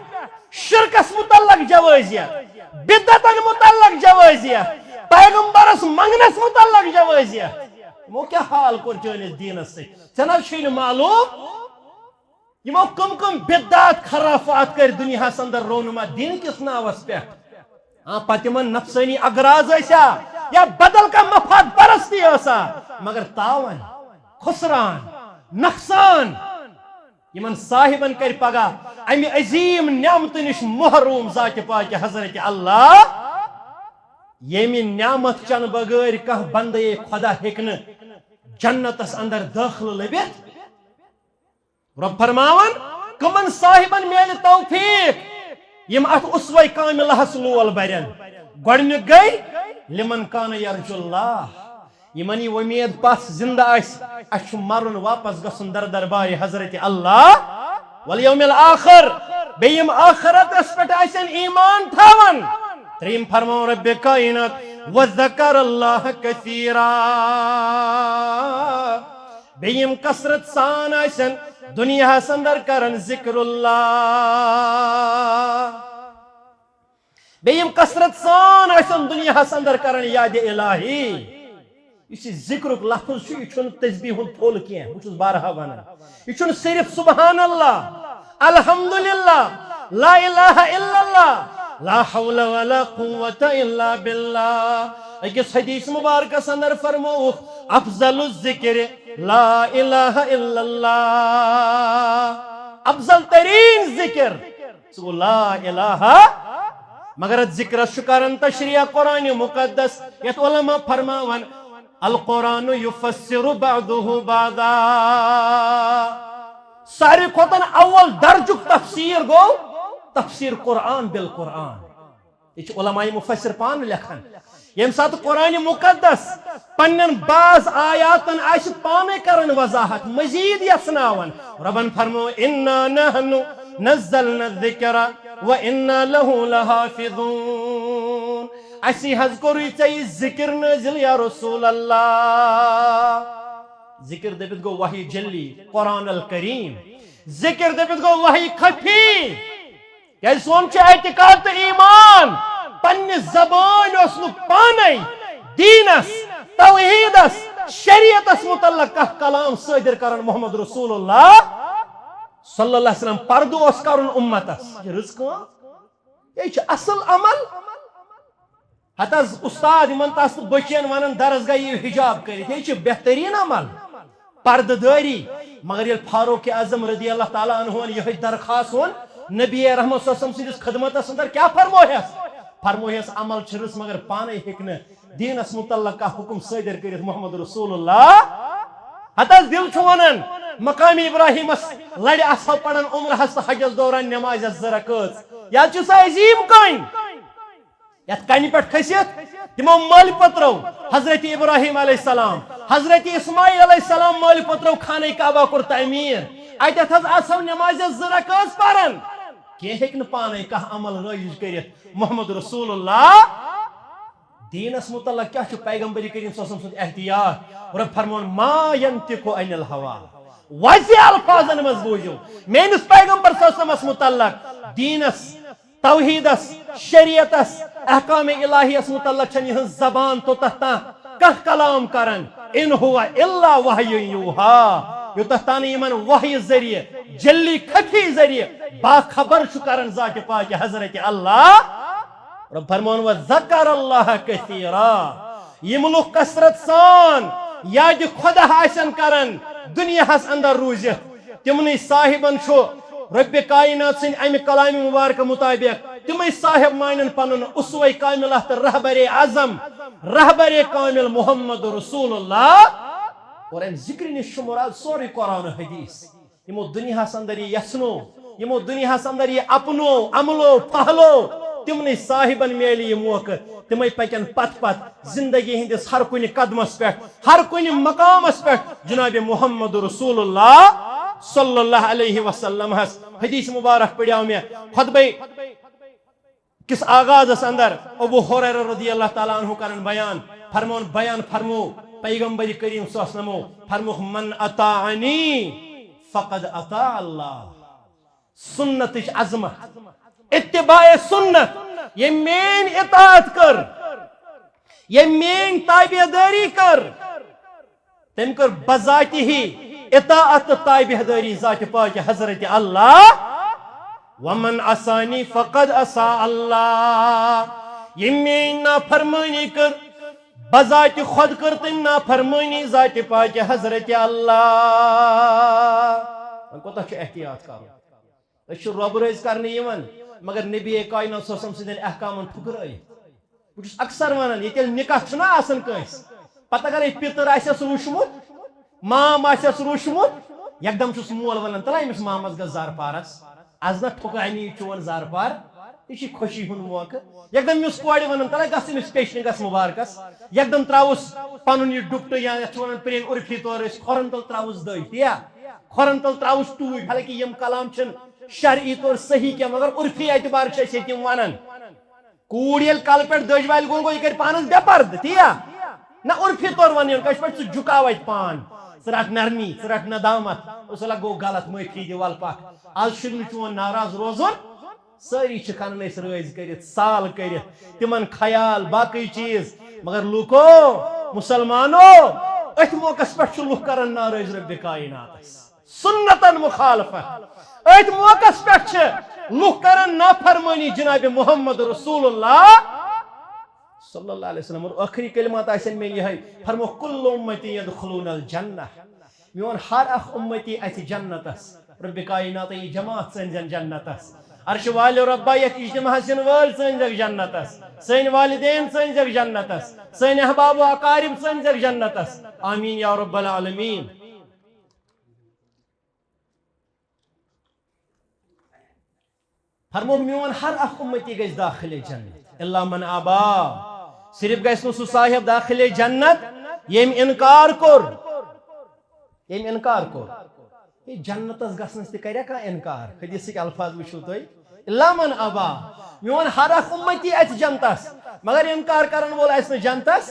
شرکس متعلق جوازیت، بدعتن متعلق جوازیت، پیغمبرس منگنس متعلق جوازیت۔ یِمو کیٛاہ حال کوٚر چٲنِس دیٖنس سۭتۍ؟ ژےٚ نہ چھُے نہٕ معلوم؟ یِمو کم کم بدعات خرافات کٔرۍ دُنیاہس اندر رونما دیٖن کِس ناوس پٮ۪ٹھ۔ آ، پتہٕ یِمن نفسٲنی اغراض ٲسیا یا بدل کانٛہہ مفاد پرستی ٲسا، مگر تاوان، خسران، نقصان یِمن صاحبن کرِ پگاہ امہِ عظیم نعمتہٕ نِش محروم ذاتِ پاکہِ حضرت اللہ۔ ییٚمہِ نعمت چنہٕ بغٲر کانٛہہ بندے خدا ہیٚکہِ نہٕ جنتس اندر دٲخلہٕ لٔبِتھ۔ رۄب فرماوان، کمن صاحبن میلہِ توفیق، یِم اتھ اسوہ کاملہس لول برن؟ گۄڈنیُک گٔے، لمن کان یرجو اللہ، یِمن یہِ وۄمید پژھ زندٕ آسہِ، اسہِ چھُ مرُن، واپس گژھُن در دربارِ حضرت اللہ والیوم الآخر، بیٚیہِ یِم ٲخرتس پٮ۪ٹھ آسن ایمان تھاوان۔ ترٛیٚیِم فرماوان رب کائنات، وذکر اللہ کثیرا، بیٚیہِ یِم کثرت سان آسن دُنیاہس اندر کران ذکر اللہ، بیٚیہِ یِم کثرت سان آسن دُنیاہس اندر کران یادِ الہی۔ یُس یہِ ذکرُک لفظ چھُ، یہِ چھُنہٕ تسبیح ہُنٛد پھوٚل کینٛہہ، بہٕ چھُس بارہا ونان۔ یہِ چھُنہٕ صرف سبحان اللہ، الحمدللہ، لا الہ الا اللہ، لا حول ولا قوة الا باللہ۔ أکِس حدیث مبارکس اندر فرمووُکھ، افضل الذکر لا الہ الا اللہ۔ افضل ترین ذکر، سُہ گوٚو لا الہ۔ مگر اتھ ذکرس چھُ کران تشریح قرآن مقدس، یتھ علماء فرماوان، القرآن یفسر بعضہ بعضا۔ ساروی کھۄتن اول درجُک تفسیر گوٚو تفسیر قرآن بالقرآن۔ یہِ چھِ علماء مفسر پانہٕ لیکھان۔ ییٚمہِ ساتہٕ قرآن مقدس پننٮ۪ن بعض آیاتن آسہِ پانے کران وضاحت، مزید یژھناوان، رۄبن فرمو، انا نحن نزلنا الذکر و انا لہ لحافظون۔ اسی حظ کوٚرُے ژےٚ یہِ ذکر نٲزِل یا رسول اللہ۔ ذکر دٔپِتھ گوٚو وحی جلی، قرآن الکریم۔ ذکر دٔپِتھ گوٚو وحی خفی۔ کیازِ سون چھُ اعتقاد تہٕ ایمان پننہِ زبٲنۍ اوس نہٕ پانے دیٖنس، توحیٖدس، شریعتس متعلق کانٛہہ کلام صٲدر کران محمد رسول اللہ صلی اللہ علیہ وسلم۔ پردٕ اوس کرُن اُمتس۔ یہِ چھِ رٕژ کٲم، یہِ چھِ اصل عمل۔ ہتہٕ حظ استاد یِمن تس تہٕ بچین ونان درس گاہ یِیِو حجاب کٔرِتھ، یہِ چھِ بہتریٖن عمل۔ پردٕ دٲری۔ مگر ییٚلہِ فاروق اعظم رضی اللہ تعالیٰ عنہ ہن یِہوٚے درخواست ووٚن نبی رحمت صلی اللہ علیہ وسلم سٕنٛدِس خدمتس اندر، کیٛاہ فرموہس؟ فرموہس، عمل چھِ رٕژ مگر پانے ہیٚکہِ نہٕ دیٖنس متعلق کانٛہہ حکم صٲدر کٔرِتھ محمد رسول اللہ۔ ہتس دل چھُ ونان، مقام ابراہیمس لڑِ اصحاب پران عمرہس تہٕ حجس دوران نمازِ زٕ رکٲژ۔ یتھ چھِ سۄ عظیٖم کٲم۔ یتھ کنہِ پٮ۪ٹھ کھٔسِتھ تِمو مٲلۍ پٔترو حضرت ابراہیم علیہ السلام، حضرت اسماعیل علیہ السلام مٲلۍ پٔترو خانہ کعبہ کوٚر تعمیٖر۔ اتٮ۪تھ حظ آسو نمازِ زٕ رکٲژ پران۔ کینٛہہ ہیٚکہِ نہٕ پانے کانٛہہ عمل رٲیِج کٔرِتھ محمد رسول اللہ۔ دیٖنس متعلق کیٛاہ چھُ پیغمبر کریم صلی اللہ علیہ وسلم سُنٛد احتیاط؟ رۄب فرمون، "ما ینطق عن الہوا"، وضع الفاظن منٛز بوٗزِو، میٲنِس پیغمبر صلی اللہ علیہ وسلمس متعلق دیٖنس، توحیٖدس، شریعتس، احکام الہیس متعلق چھنہٕ یِہٕنٛز زبان توٚتتھ تام کانٛہہ کلام کران۔ ان ہو الا وحی یوحی، یوٚتتھ تام نہٕ یِمن وحی ذٔریعہٕ، جلی خفی ذٔریعہٕ باخبر چھُ کران ذاتِ پاکہِ حضرت اللہ۔ رۄب فرمون، "وذکر اللہ کثیرا"، یِم لُکھ کثرت سان یاد خۄدا آسن کران دُنیاہس اندر روٗزِتھ، تِمنٕے صاحبن چھُ رۄبِ کائنات سٕنٛدِ امہِ کلامِ مبارکہ مطابق تِمے صاحب مانن پنُن اسوہ کاملہ تہٕ رہبرِ اعظم، رہبرِ کامل محمد رسول اللہ۔ اور امہِ ذکرِ نِش چھُ مراد سورُے قرآن و حدیث۔ یِمو دُنیاہس اندر یہِ یژھنو، یِمو دُنیاہس اندر یہِ اپنو، عملو، پہلو، تِمنٕے صاحبن میلہِ یہِ موقعہٕ۔ تِمے پکن پتھ پتھ زندگی ہٕنٛدِس ہر کُنہِ قدمس پٮ۪ٹھ، ہر کُنہِ مقامس پٮ۪ٹھ جناب محمد رسول اللہ صلی اللہ علیہ وسلم ہس۔ حدیث مبارک پڑیو مےٚ خطبے کِس آغازس اندر ابو ہریرہ رضی اللہ تعالیٰ عنہ کرن بیان، فرمون، بیان فرمو پیغمبر کریم صلی اللہ علیہ وسلمو، فرموکھ، "من اطاعنی فقد اطاع اللہ"۔ سنتٕچ عظمت، اتباع سنت، ییٚمۍ میٲنۍ اطاعت کٔر، ییٚمۍ میٲنۍ تابعدٲری کٔر، تٔمۍ کٔر بذاتِ ہی اطاعت تہٕ تابعدٲری ذاتِ پاکہِ حضرت اللہ۔ ومن عصانی فقد عصا اللہ۔ ییٚمۍ میٲنۍ نافرمٲنی کٔر، بذاتِ خۄد کٔر تٔمۍ نافرمٲنی ذاتِ پاکہِ حضرت اللہ۔ وۄنۍ کوٗتاہ چھُ احتیاط کرُن؟ أسۍ چھِ رۄب رٲضۍ کرنہٕ یِوان، مگر نبی کائنات صلی اللہ علیہ وسلم سٕنٛدٮ۪ن احکامن ٹھُکرٲیِتھ۔ بہٕ چھُس اکثر ونان، ییٚتہِ ییٚلہِ نکاح چھُنہ آسان کٲنٛسہِ، پتہٕ اگرے پِتٕر آسٮ۪س روٗچھمُت، مام آسٮ۪س روٗچھمُت، یکدم چھُس مول ونان، "تَلہ أمِس مامس گژھ زارپارس، از نہ ٹھُکانی چون زارپار، یہِ چھِ خوشی ہُنٛد موقعہٕ۔" یکدم یُس کورِ ونان، "تَلہ گژھ أمِس پیشنہِ گژھ مبارکس"، یکدم تراوُس پنُن یہِ ڈُپٹہٕ یا یتھ چھِ ونان پرٛٲنۍ عرفی طور أسۍ کھۄرن تل تراوُس دٔج، تِیا؟ کھۄرن تل تراوُس ٹوٗپۍ، حالانکہ یِم کلام چھِنہٕ شرعی طور صحیح کینٛہہ، مگر عرفی اعتبار چھِ أسۍ ییٚتہِ یِم ونان۔ کوٗر ییٚلہِ کلہٕ پٮ۪ٹھ دٔج والہِ گوٚو، گوٚو، یہِ کرِ پانس بے پردٕ، تِیا؟ نہ عرفی طور ونہٕ یُن، کٲشِر پٲٹھۍ ژٕ جُکاو اتہِ پان، ژٕ رٹ نرمی، ژٕ رٹ ندامت، اوس لگو غلط، معٲفی دِ، ول پکھ۔ از چھُنہٕ چون ناراض روزُن۔ سٲری چھِ کھنان أسۍ رٲضۍ کٔرِتھ، سال کٔرِتھ، تِمن خیال، باقٕے چیٖز۔ مگر لوٗکو، مسلمانو، أتھۍ موقعس پٮ۪ٹھ چھُ لُکھ کران ناراض رۄبِ کائناتس۔ سنتن مخالفت۔ أتھۍ موقعس پٮ۪ٹھ چھِ لُکھ کران نافرمٲنی جناب محمد رسول اللہ صلی اللہ علیہ وسلم۔ اور ٲخری کلمات آسن مےٚ یِہے، فرمو، "کل امتی یدخلون الجنہ"، میون ہر اکھ امتی اژِ جنتس۔ رب کائنات، یہِ جماعت ژٲنۍ زٮ۪ن جنتس۔ عرش والہِ رۄبا، یتھ اجتماعس یِن وٲلۍ ژٲنۍ زٮ۪کھ جنتس۔ سٲنۍ والدین ژٲنۍ زٮ۪کھ جنتس۔ سٲنۍ احباب و اقارب ژٲنۍ زٮ۪کھ جنتس۔ آمین یا رب العالمین۔ فرموو، میون ہر اکھ امتی گژھِ داخل جنت، الا من ابا، صرف گژھِ نہٕ سُہ صاحب داخل جنت ییٚمۍ انکار کوٚر، ییٚمۍ انکار کوٚر۔ ہے، جنتس گژھنس تہِ کریا کانٛہہ انکار؟ حدیثٕکۍ الفاظ وٕچھِو تُہۍ، الا من ابا، میون ہر اکھ امتی اژِ جنتس، مگر انکار کرن وول اژِ نہٕ جنتس۔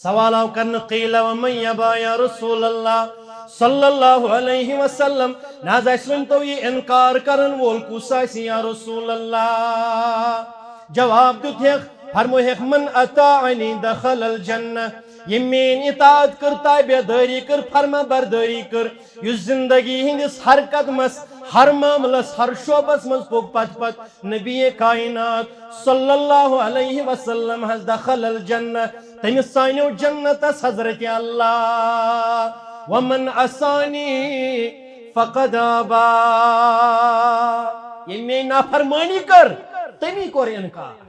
سوال آو کرنہٕ، "قیل ومن یبا یا رسول اللہ صلی اللہ علیہ وسلم؟" نہ حظ، اَسہِ ؤنۍ تو، یہِ انکار کرن وول کُس آسہِ یا رسول اللہ؟ جواب دیُت ہیکھ، فرمو ہیکھ، "من اطاعنی دخل الجنہ"، ییٚمۍ میٲنۍ اطاعت کٔر، تابع دٲری کٔر، فرما بردٲری کٔر، یُس زندگی ہٕنٛدِس ہر قدمس، ہر معاملس، ہر شعبس منٛز پوٚک پتہٕ پتہٕ نبی کائنات صلی اللہ علیہ وسلم حض، دخل الجنہ، تٔمِس ژانیو جنتس حضرت اللہ۔ "ومن عصانی فقد ابا"، ییٚمۍ میٲنۍ نافرمٲنی کٔر، تٔمی کوٚر انکار۔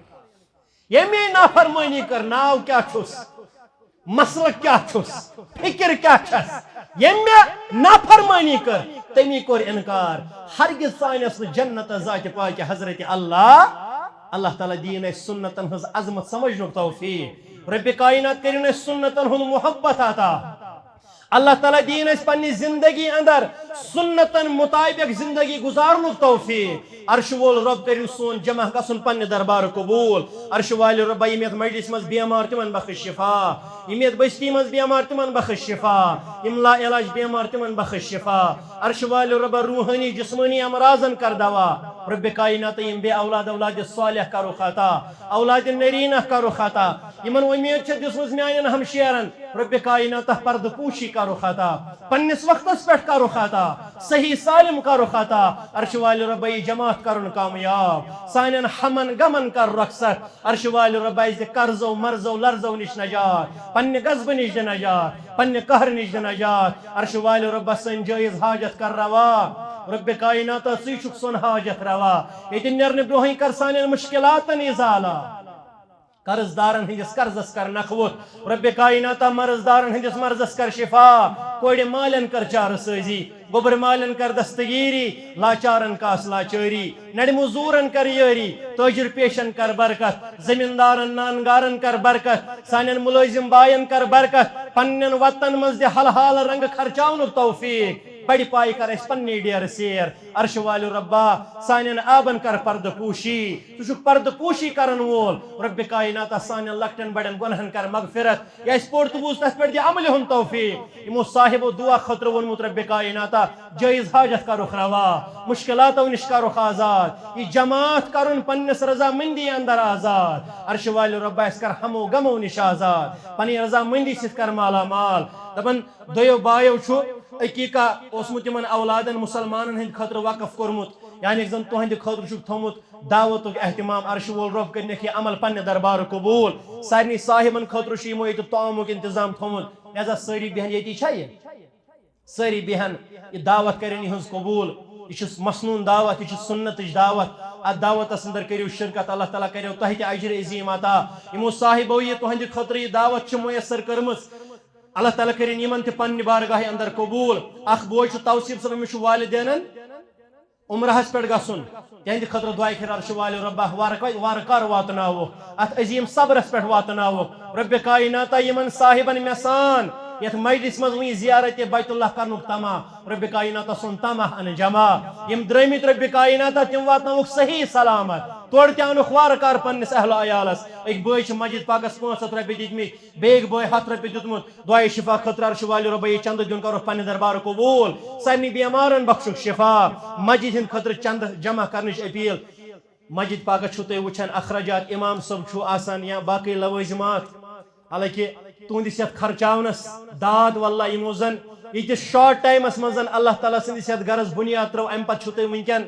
ییٚمۍ میٲنۍ نافرمٲنی کٔر، ناو کیٛاہ چھُس، مسلک کیٛاہ چھُس، فکر کیٛاہ چھس، ییٚمۍ مےٚ نافرمٲنی کٔر، تٔمی کوٚر انکار۔ ہرگز ژانٮ۪س نہٕ جنت ذاتِ پاکہِ حضرت اللہ۔ اللہ تعالیٰ دِیِن اَسہِ سُنتن ہٕنٛز عظمت سمجھنُک توفیق۔ رب کائنات کٔرِن اَسہِ سُنتن ہُنٛد محبت عطا۔ اللہ تعالیٰ دِیِن اَسہِ پننہِ زندگی اندر سُنتن مطابق زندگی گزارنُک توفیق۔ عرشہٕ وول رب کٔرِن سون جمع گژھُن پننہِ دربار قبول۔ عرشہٕ والہِ رۄبا، یِم یتھ مجلس منٛز بیمار، تِمن بخش شفا۔ یِم یتھ بستی منٛز بیمار، تِمن بخش شفا۔ یِم لا علاج بیمار، تِمن بخش شفا۔ عرشہٕ والہِ رۄبا، روحٲنی جسمٲنی امراضن کر دوا۔ رب کائنات، یِم بے اولاد اولاد صالح کرُکھ عطا، اولاد نرینہ کرُکھ عطا۔ یِمن وۄمید چھےٚ دِژمٕژ میانٮ۪ن ہمشیرن، رب کائناتہ پردٕ پوشی کرُکھ عطا، پننِس وقتس پٮ۪ٹھ کرُکھ عطا، صحیح سالم کرُکھ عطا۔ عرشہٕ والہِ رۄبا، یہِ جماعت کرُن کامیاب، سانٮ۪ن ہمن غمن کر رۄخصت۔ عرشہٕ والہِ رۄبا، اَسہِ دِ قرضو مرضو لرضو نِش نجات، پننہِ غضبہٕ نِش دِ نجات، پننہِ قہرٕ نِش دِ نجات۔ عرشہٕ والہِ رۄبا، سٲنۍ جٲیز حاجت کر روا۔ رب کائناتہ، ژٕے چھُکھ سون حاجت روا۔ ییٚتہِ نیرنہٕ برونٛہٕے کر سانٮ۪ن مشکلاتن ازالہ۔ قرض دارن ہٕنٛدِس قرضس کر نکھٕ ووٚتھ۔ رب کائناتہ، مرض دارن ہٕنٛدِس مرضس کر شفا۔ کورِ مالٮ۪ن کر چارٕ سٲزی، گوٚبرۍ مالٮ۪ن کر دستگیری، لاچارن کاس لاچٲری، نڑِ مزورن کر یٲری، تاجر پیشن کر برکت، زمیندارن نانگارن کر برکت، سانٮ۪ن ملٲزم باین کر برکت، پننٮ۪ن وطنن منٛز دِ حلحال رنگ خرچاونُک توفیق، بڑِ پایہِ کر اَسہِ پننہِ ڈیرٕ سیر۔ عرشہٕ والہِ رۄبا، سانٮ۪ن آبن کر پردٕ پوشی، ژٕ چھُکھ پردٕ پوشی کرن وول۔ رب کائناتہ، سانٮ۪ن لۄکٹٮ۪ن بڑٮ۪ن گۄنہن کر مغفرت، یہِ اَسہِ پوٚر تہٕ بوٗز تتھ پٮ۪ٹھ دِ عملہِ ہُنٛد توفیق۔ یِمو صاحبو دعا خٲطرٕ ووٚنمُت، رب کائناتہ، جٲیز حاجت کرُکھ روا، مشکلاتو نِش کرُکھ آزاد، یہِ جماعت کرُن پننِس رضامندی اندر آزاد۔ عرشہٕ والہِ رۄبا، اَسہِ کر ہمو غمو نِش آزاد، پننہِ رضامندی سۭتۍ کر مالا مال۔ دپان، دویو بایو چھُ عقیقہ اوسمُت یِمن اولادن مسلمانن ہٕنٛدِ خٲطرٕ وقف کوٚرمُت، یعنی زن تُہنٛدِ خٲطرٕ چھُکھ تھوٚومُت دعوتُک اہتمام۔ عرشہٕ وول رۄب کٔرِنَکھ یہِ عمل پننہِ دربارٕ قبول۔ سارنٕے صاحبن خٲطرٕ چھُ یِمو ییٚتہِ طعامُک انتظام تھوٚومُت، لہذا سٲری بیٚہن۔ ییٚتی چھا یہِ؟ سٲری بیٚہن، یہِ دعوت کرن یِہٕنٛز قبول۔ یہِ چھِ مسنون دعوت، یہِ چھِ سُنتٕچ دعوت۔ اتھ دعوتس اندر کٔرِو شرکت، اللہ تعالیٰ کرٮ۪و تۄہہِ تہِ اجر عظیم عطا۔ یِمو صاحبو یہِ تُہنٛدِ خٲطرٕ یہِ دعوت چھِ میسر کٔرمٕژ، اللہ تعالیٰ کٔرِن یِمن تہِ پننہِ بارگاہہِ اندر قبول۔ اکھ بوے چھُ توصیف صٲب، أمِس چھُ والدینن عمرہس پٮ۪ٹھ گژھُن، تِہنٛدِ خٲطرٕ دعا خیر۔ عرشہٕ والہِ رۄبا، وارٕ کا-، وارٕ کار واتناوُکھ، اتھ عظیم صبرس پٮ۪ٹھ واتناوُکھ۔ رب کائناتہ، یِمن صاحبن مےٚ سان یتھ مجلس منٛز وٕنہِ زیارت بیت اللہ کرنُک طمع، رب کائناتہ سُنٛد طمع ان جمع۔ یِم درٲمٕتۍ، رب کائناتہ تِم واتناوُکھ صحیح سلامت، تورٕ تہِ انُکھ وارٕ کار پننِس اہل و عیالس۔ أکۍ بٲے چھِ مسجد پاکس پانٛژھ ہتھ رۄپیہِ دِتمٕتۍ، بیٚیہِ بٲے ہتھ رۄپیہِ دیُتمُت۔ دعایہِ شفا خٲطرٕ عرشہٕ والہِ رۄبا، یہِ چندٕ دیُن کرُکھ پننہِ دربارٕ قبول۔ سارنٕے بیمارن بخشُکھ شفا۔ مسجد ہٕنٛدِ خٲطرٕ چندٕ جمع کرنٕچ اپیل۔ مسجد پاکس چھِو تُہۍ وٕچھان، اخراجات امام صٲب چھُ آسان یا باقٕے لوٲزمات، حالانکہ تُہنٛدِس یتھ خرچاونس داد واللہ، یِمو زن ییٖتِس شارٹ ٹایمس منٛز زن اللہ تعالیٰ سٕنٛدِس یتھ گرس بُنیاد ترٲو، امہِ پتہٕ چھِو تُہۍ وٕنکیٚن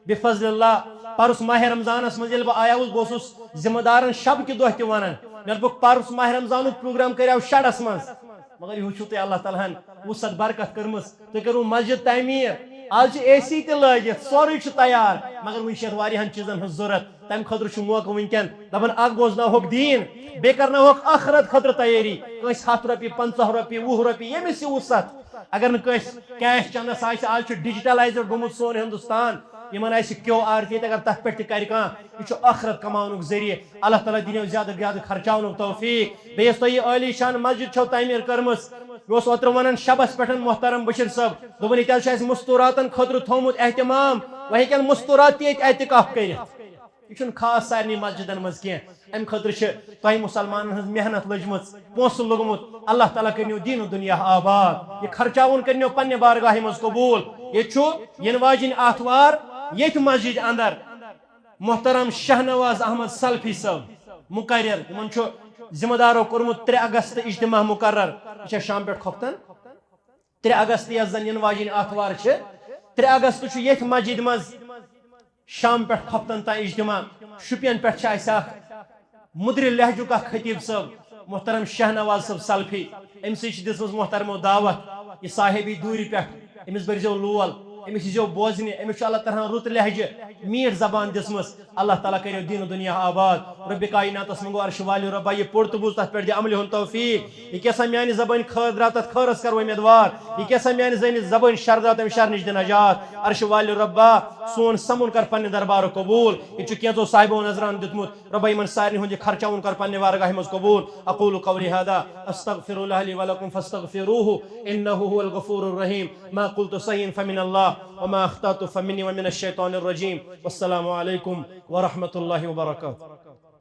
بفضل اللہ، پرُس ماہِ رمضانس منٛز ییٚلہِ بہٕ آیاوُس، بہٕ اوسُس ذمہٕ دارن شب کہِ دۄہ تہِ ونان، مےٚ دوٚپُکھ، پرُس ماہِ رمضانُک پروگرام کریاو شڈس منٛز، مگر یہِ وٕچھِو تُہۍ، اللہ تعالیٰ ہن وُسعت برکت کٔرمٕژ، تُہۍ کٔرٕو مسجد تعمیٖر۔ آز چھِ اے سی تہِ لٲگِتھ، سورُے چھُ تیار، مگر وُنہِ چھِ یتھ واریاہن چیٖزن ہٕنٛز ضروٗرت۔ تمہِ خٲطرٕ چھُ موقعہٕ وٕنکیٚن، دپان، اکھ بوزناوہوکھ دیٖن، بیٚیہِ کرناوہوکھ ٲخرت خٲطرٕ تیٲری۔ کٲنٛسہِ ہتھ رۄپیہِ، پنٛژاہ رۄپیہِ، وُہ رۄپیہِ، ییٚمِس یہِ وُسعت۔ اگر نہٕ کٲنٛسہِ کیش چندس آسہِ، آز چھُ ڈیجیٹلایزڈ گوٚمُت سون ہندوستان، یِمن آسہِ کیو آر تہِ ییٚتہِ، اگر تتھ پٮ۪ٹھ تہِ کرِ کانٛہہ، یہِ چھُ ٲخرت کماونُک ذٔریعہٕ۔ اللہ تعالیٰ دِنو زیادٕ زیادٕ خرچاونُک توفیق۔ بیٚیہِ یۄس تۄہہِ یہِ عٲلی شان مسجد چھو تعمیٖر کٔرمٕژ، مےٚ اوس اوترٕ ونان شبس پٮ۪ٹھ محترم بشیر صٲب، دوٚپُن، ییٚتہِ حظ چھُ اَسہِ مستوراتن خٲطرٕ تھوٚومُت اہتمام، وۄنۍ ہیٚکن مستورات تہِ ییٚتہِ اعتکاف کٔرِتھ۔ یہِ چھُنہٕ خاص سارنٕے مسجدن منٛز کینٛہہ۔ امہِ خٲطرٕ چھِ تۄہہِ مسلمانن ہٕنٛز محنت لٔجمٕژ، پونٛسہٕ لوٚگمُت۔ اللہ تعالیٰ کٔرِنو دیٖن و دُنیا آباد۔ یہِ خرچاوُن کٔرِنو پننہِ بارگاہہِ منٛز قبول۔ ییٚتہِ چھُ یِنہٕ واجِنۍ آتھوار ییٚتھۍ مسجدِ اندر محترم شاہنواز احمد سلفی صٲب مقرر، یِمن چھُ ذمہ دارو کوٚرمُت ترٛےٚ اگست اجتماع مقرر۔ یہِ چھا شام پٮ۪ٹھ کھۄفتن؟ ترٛےٚ اگست یۄس زن یِنہٕ واجیٚنۍ آتھوار چھِ، ترٛےٚ اگست چھُ ییٚتھۍ مسجد منٛز شام پٮ۪ٹھ کھۄفتن تام اجتماع۔ شُپین پٮ۪ٹھ چھِ اَسہِ اکھ مُدرِ لہجُک اکھ خطیب صٲب، محترم شاہنواز صٲب سلفی، أمۍ سٕے چھِ دِژمٕژ محترمو دعوت۔ یہِ صاحبی دوٗرِ پٮ۪ٹھ، أمِس بٔرزیو لول، أمِس ییٖزیو بوزنہِ، أمِس چھُ اللہ تعالیٰ ہن رُت لہجہٕ، میٖٹھ زبان دِژمٕژ۔ اللہ تعالیٰ کٔرِو دین و دنیا آباد۔ رب کائناتس منٛگو عرش والہِ رۄبا یہِ پوٚر تہٕ بوٗز تتھ پٮ۪ٹھ دِ عملہِ ہُنٛد توفیق۔ یہِ کیٛاہ سا میانہِ زبٲنۍ خٲر درٛاو تتھ خٲرس کرو اُمیدوار۔ یہِ کیٛاہ سا میانہِ زنہِ زبٲنۍ شر درٛاو تمہِ شر نِش دِ نجات۔ عرش والہِ رۄبا سون سمُن کر پننہِ دربارُک قبوٗل۔ یہِ چھُ کینٛژو صاحبو نظران دیُتمُت۔ رۄبا یِمن سارنٕے ہُنٛد یہِ خرچاوُن کر پننہِ وارگاہہِ منٛز قبوٗل۔ اقول قولی هذا استغفر الله لي ولكم فاستغفروه انه هو الغفور الرحيم۔ ما قلت صحيح فمن الله وما اخطأت فمني ومن الشيطان الرجيم۔ والسلام عليكم ورحمة الله وبركاته۔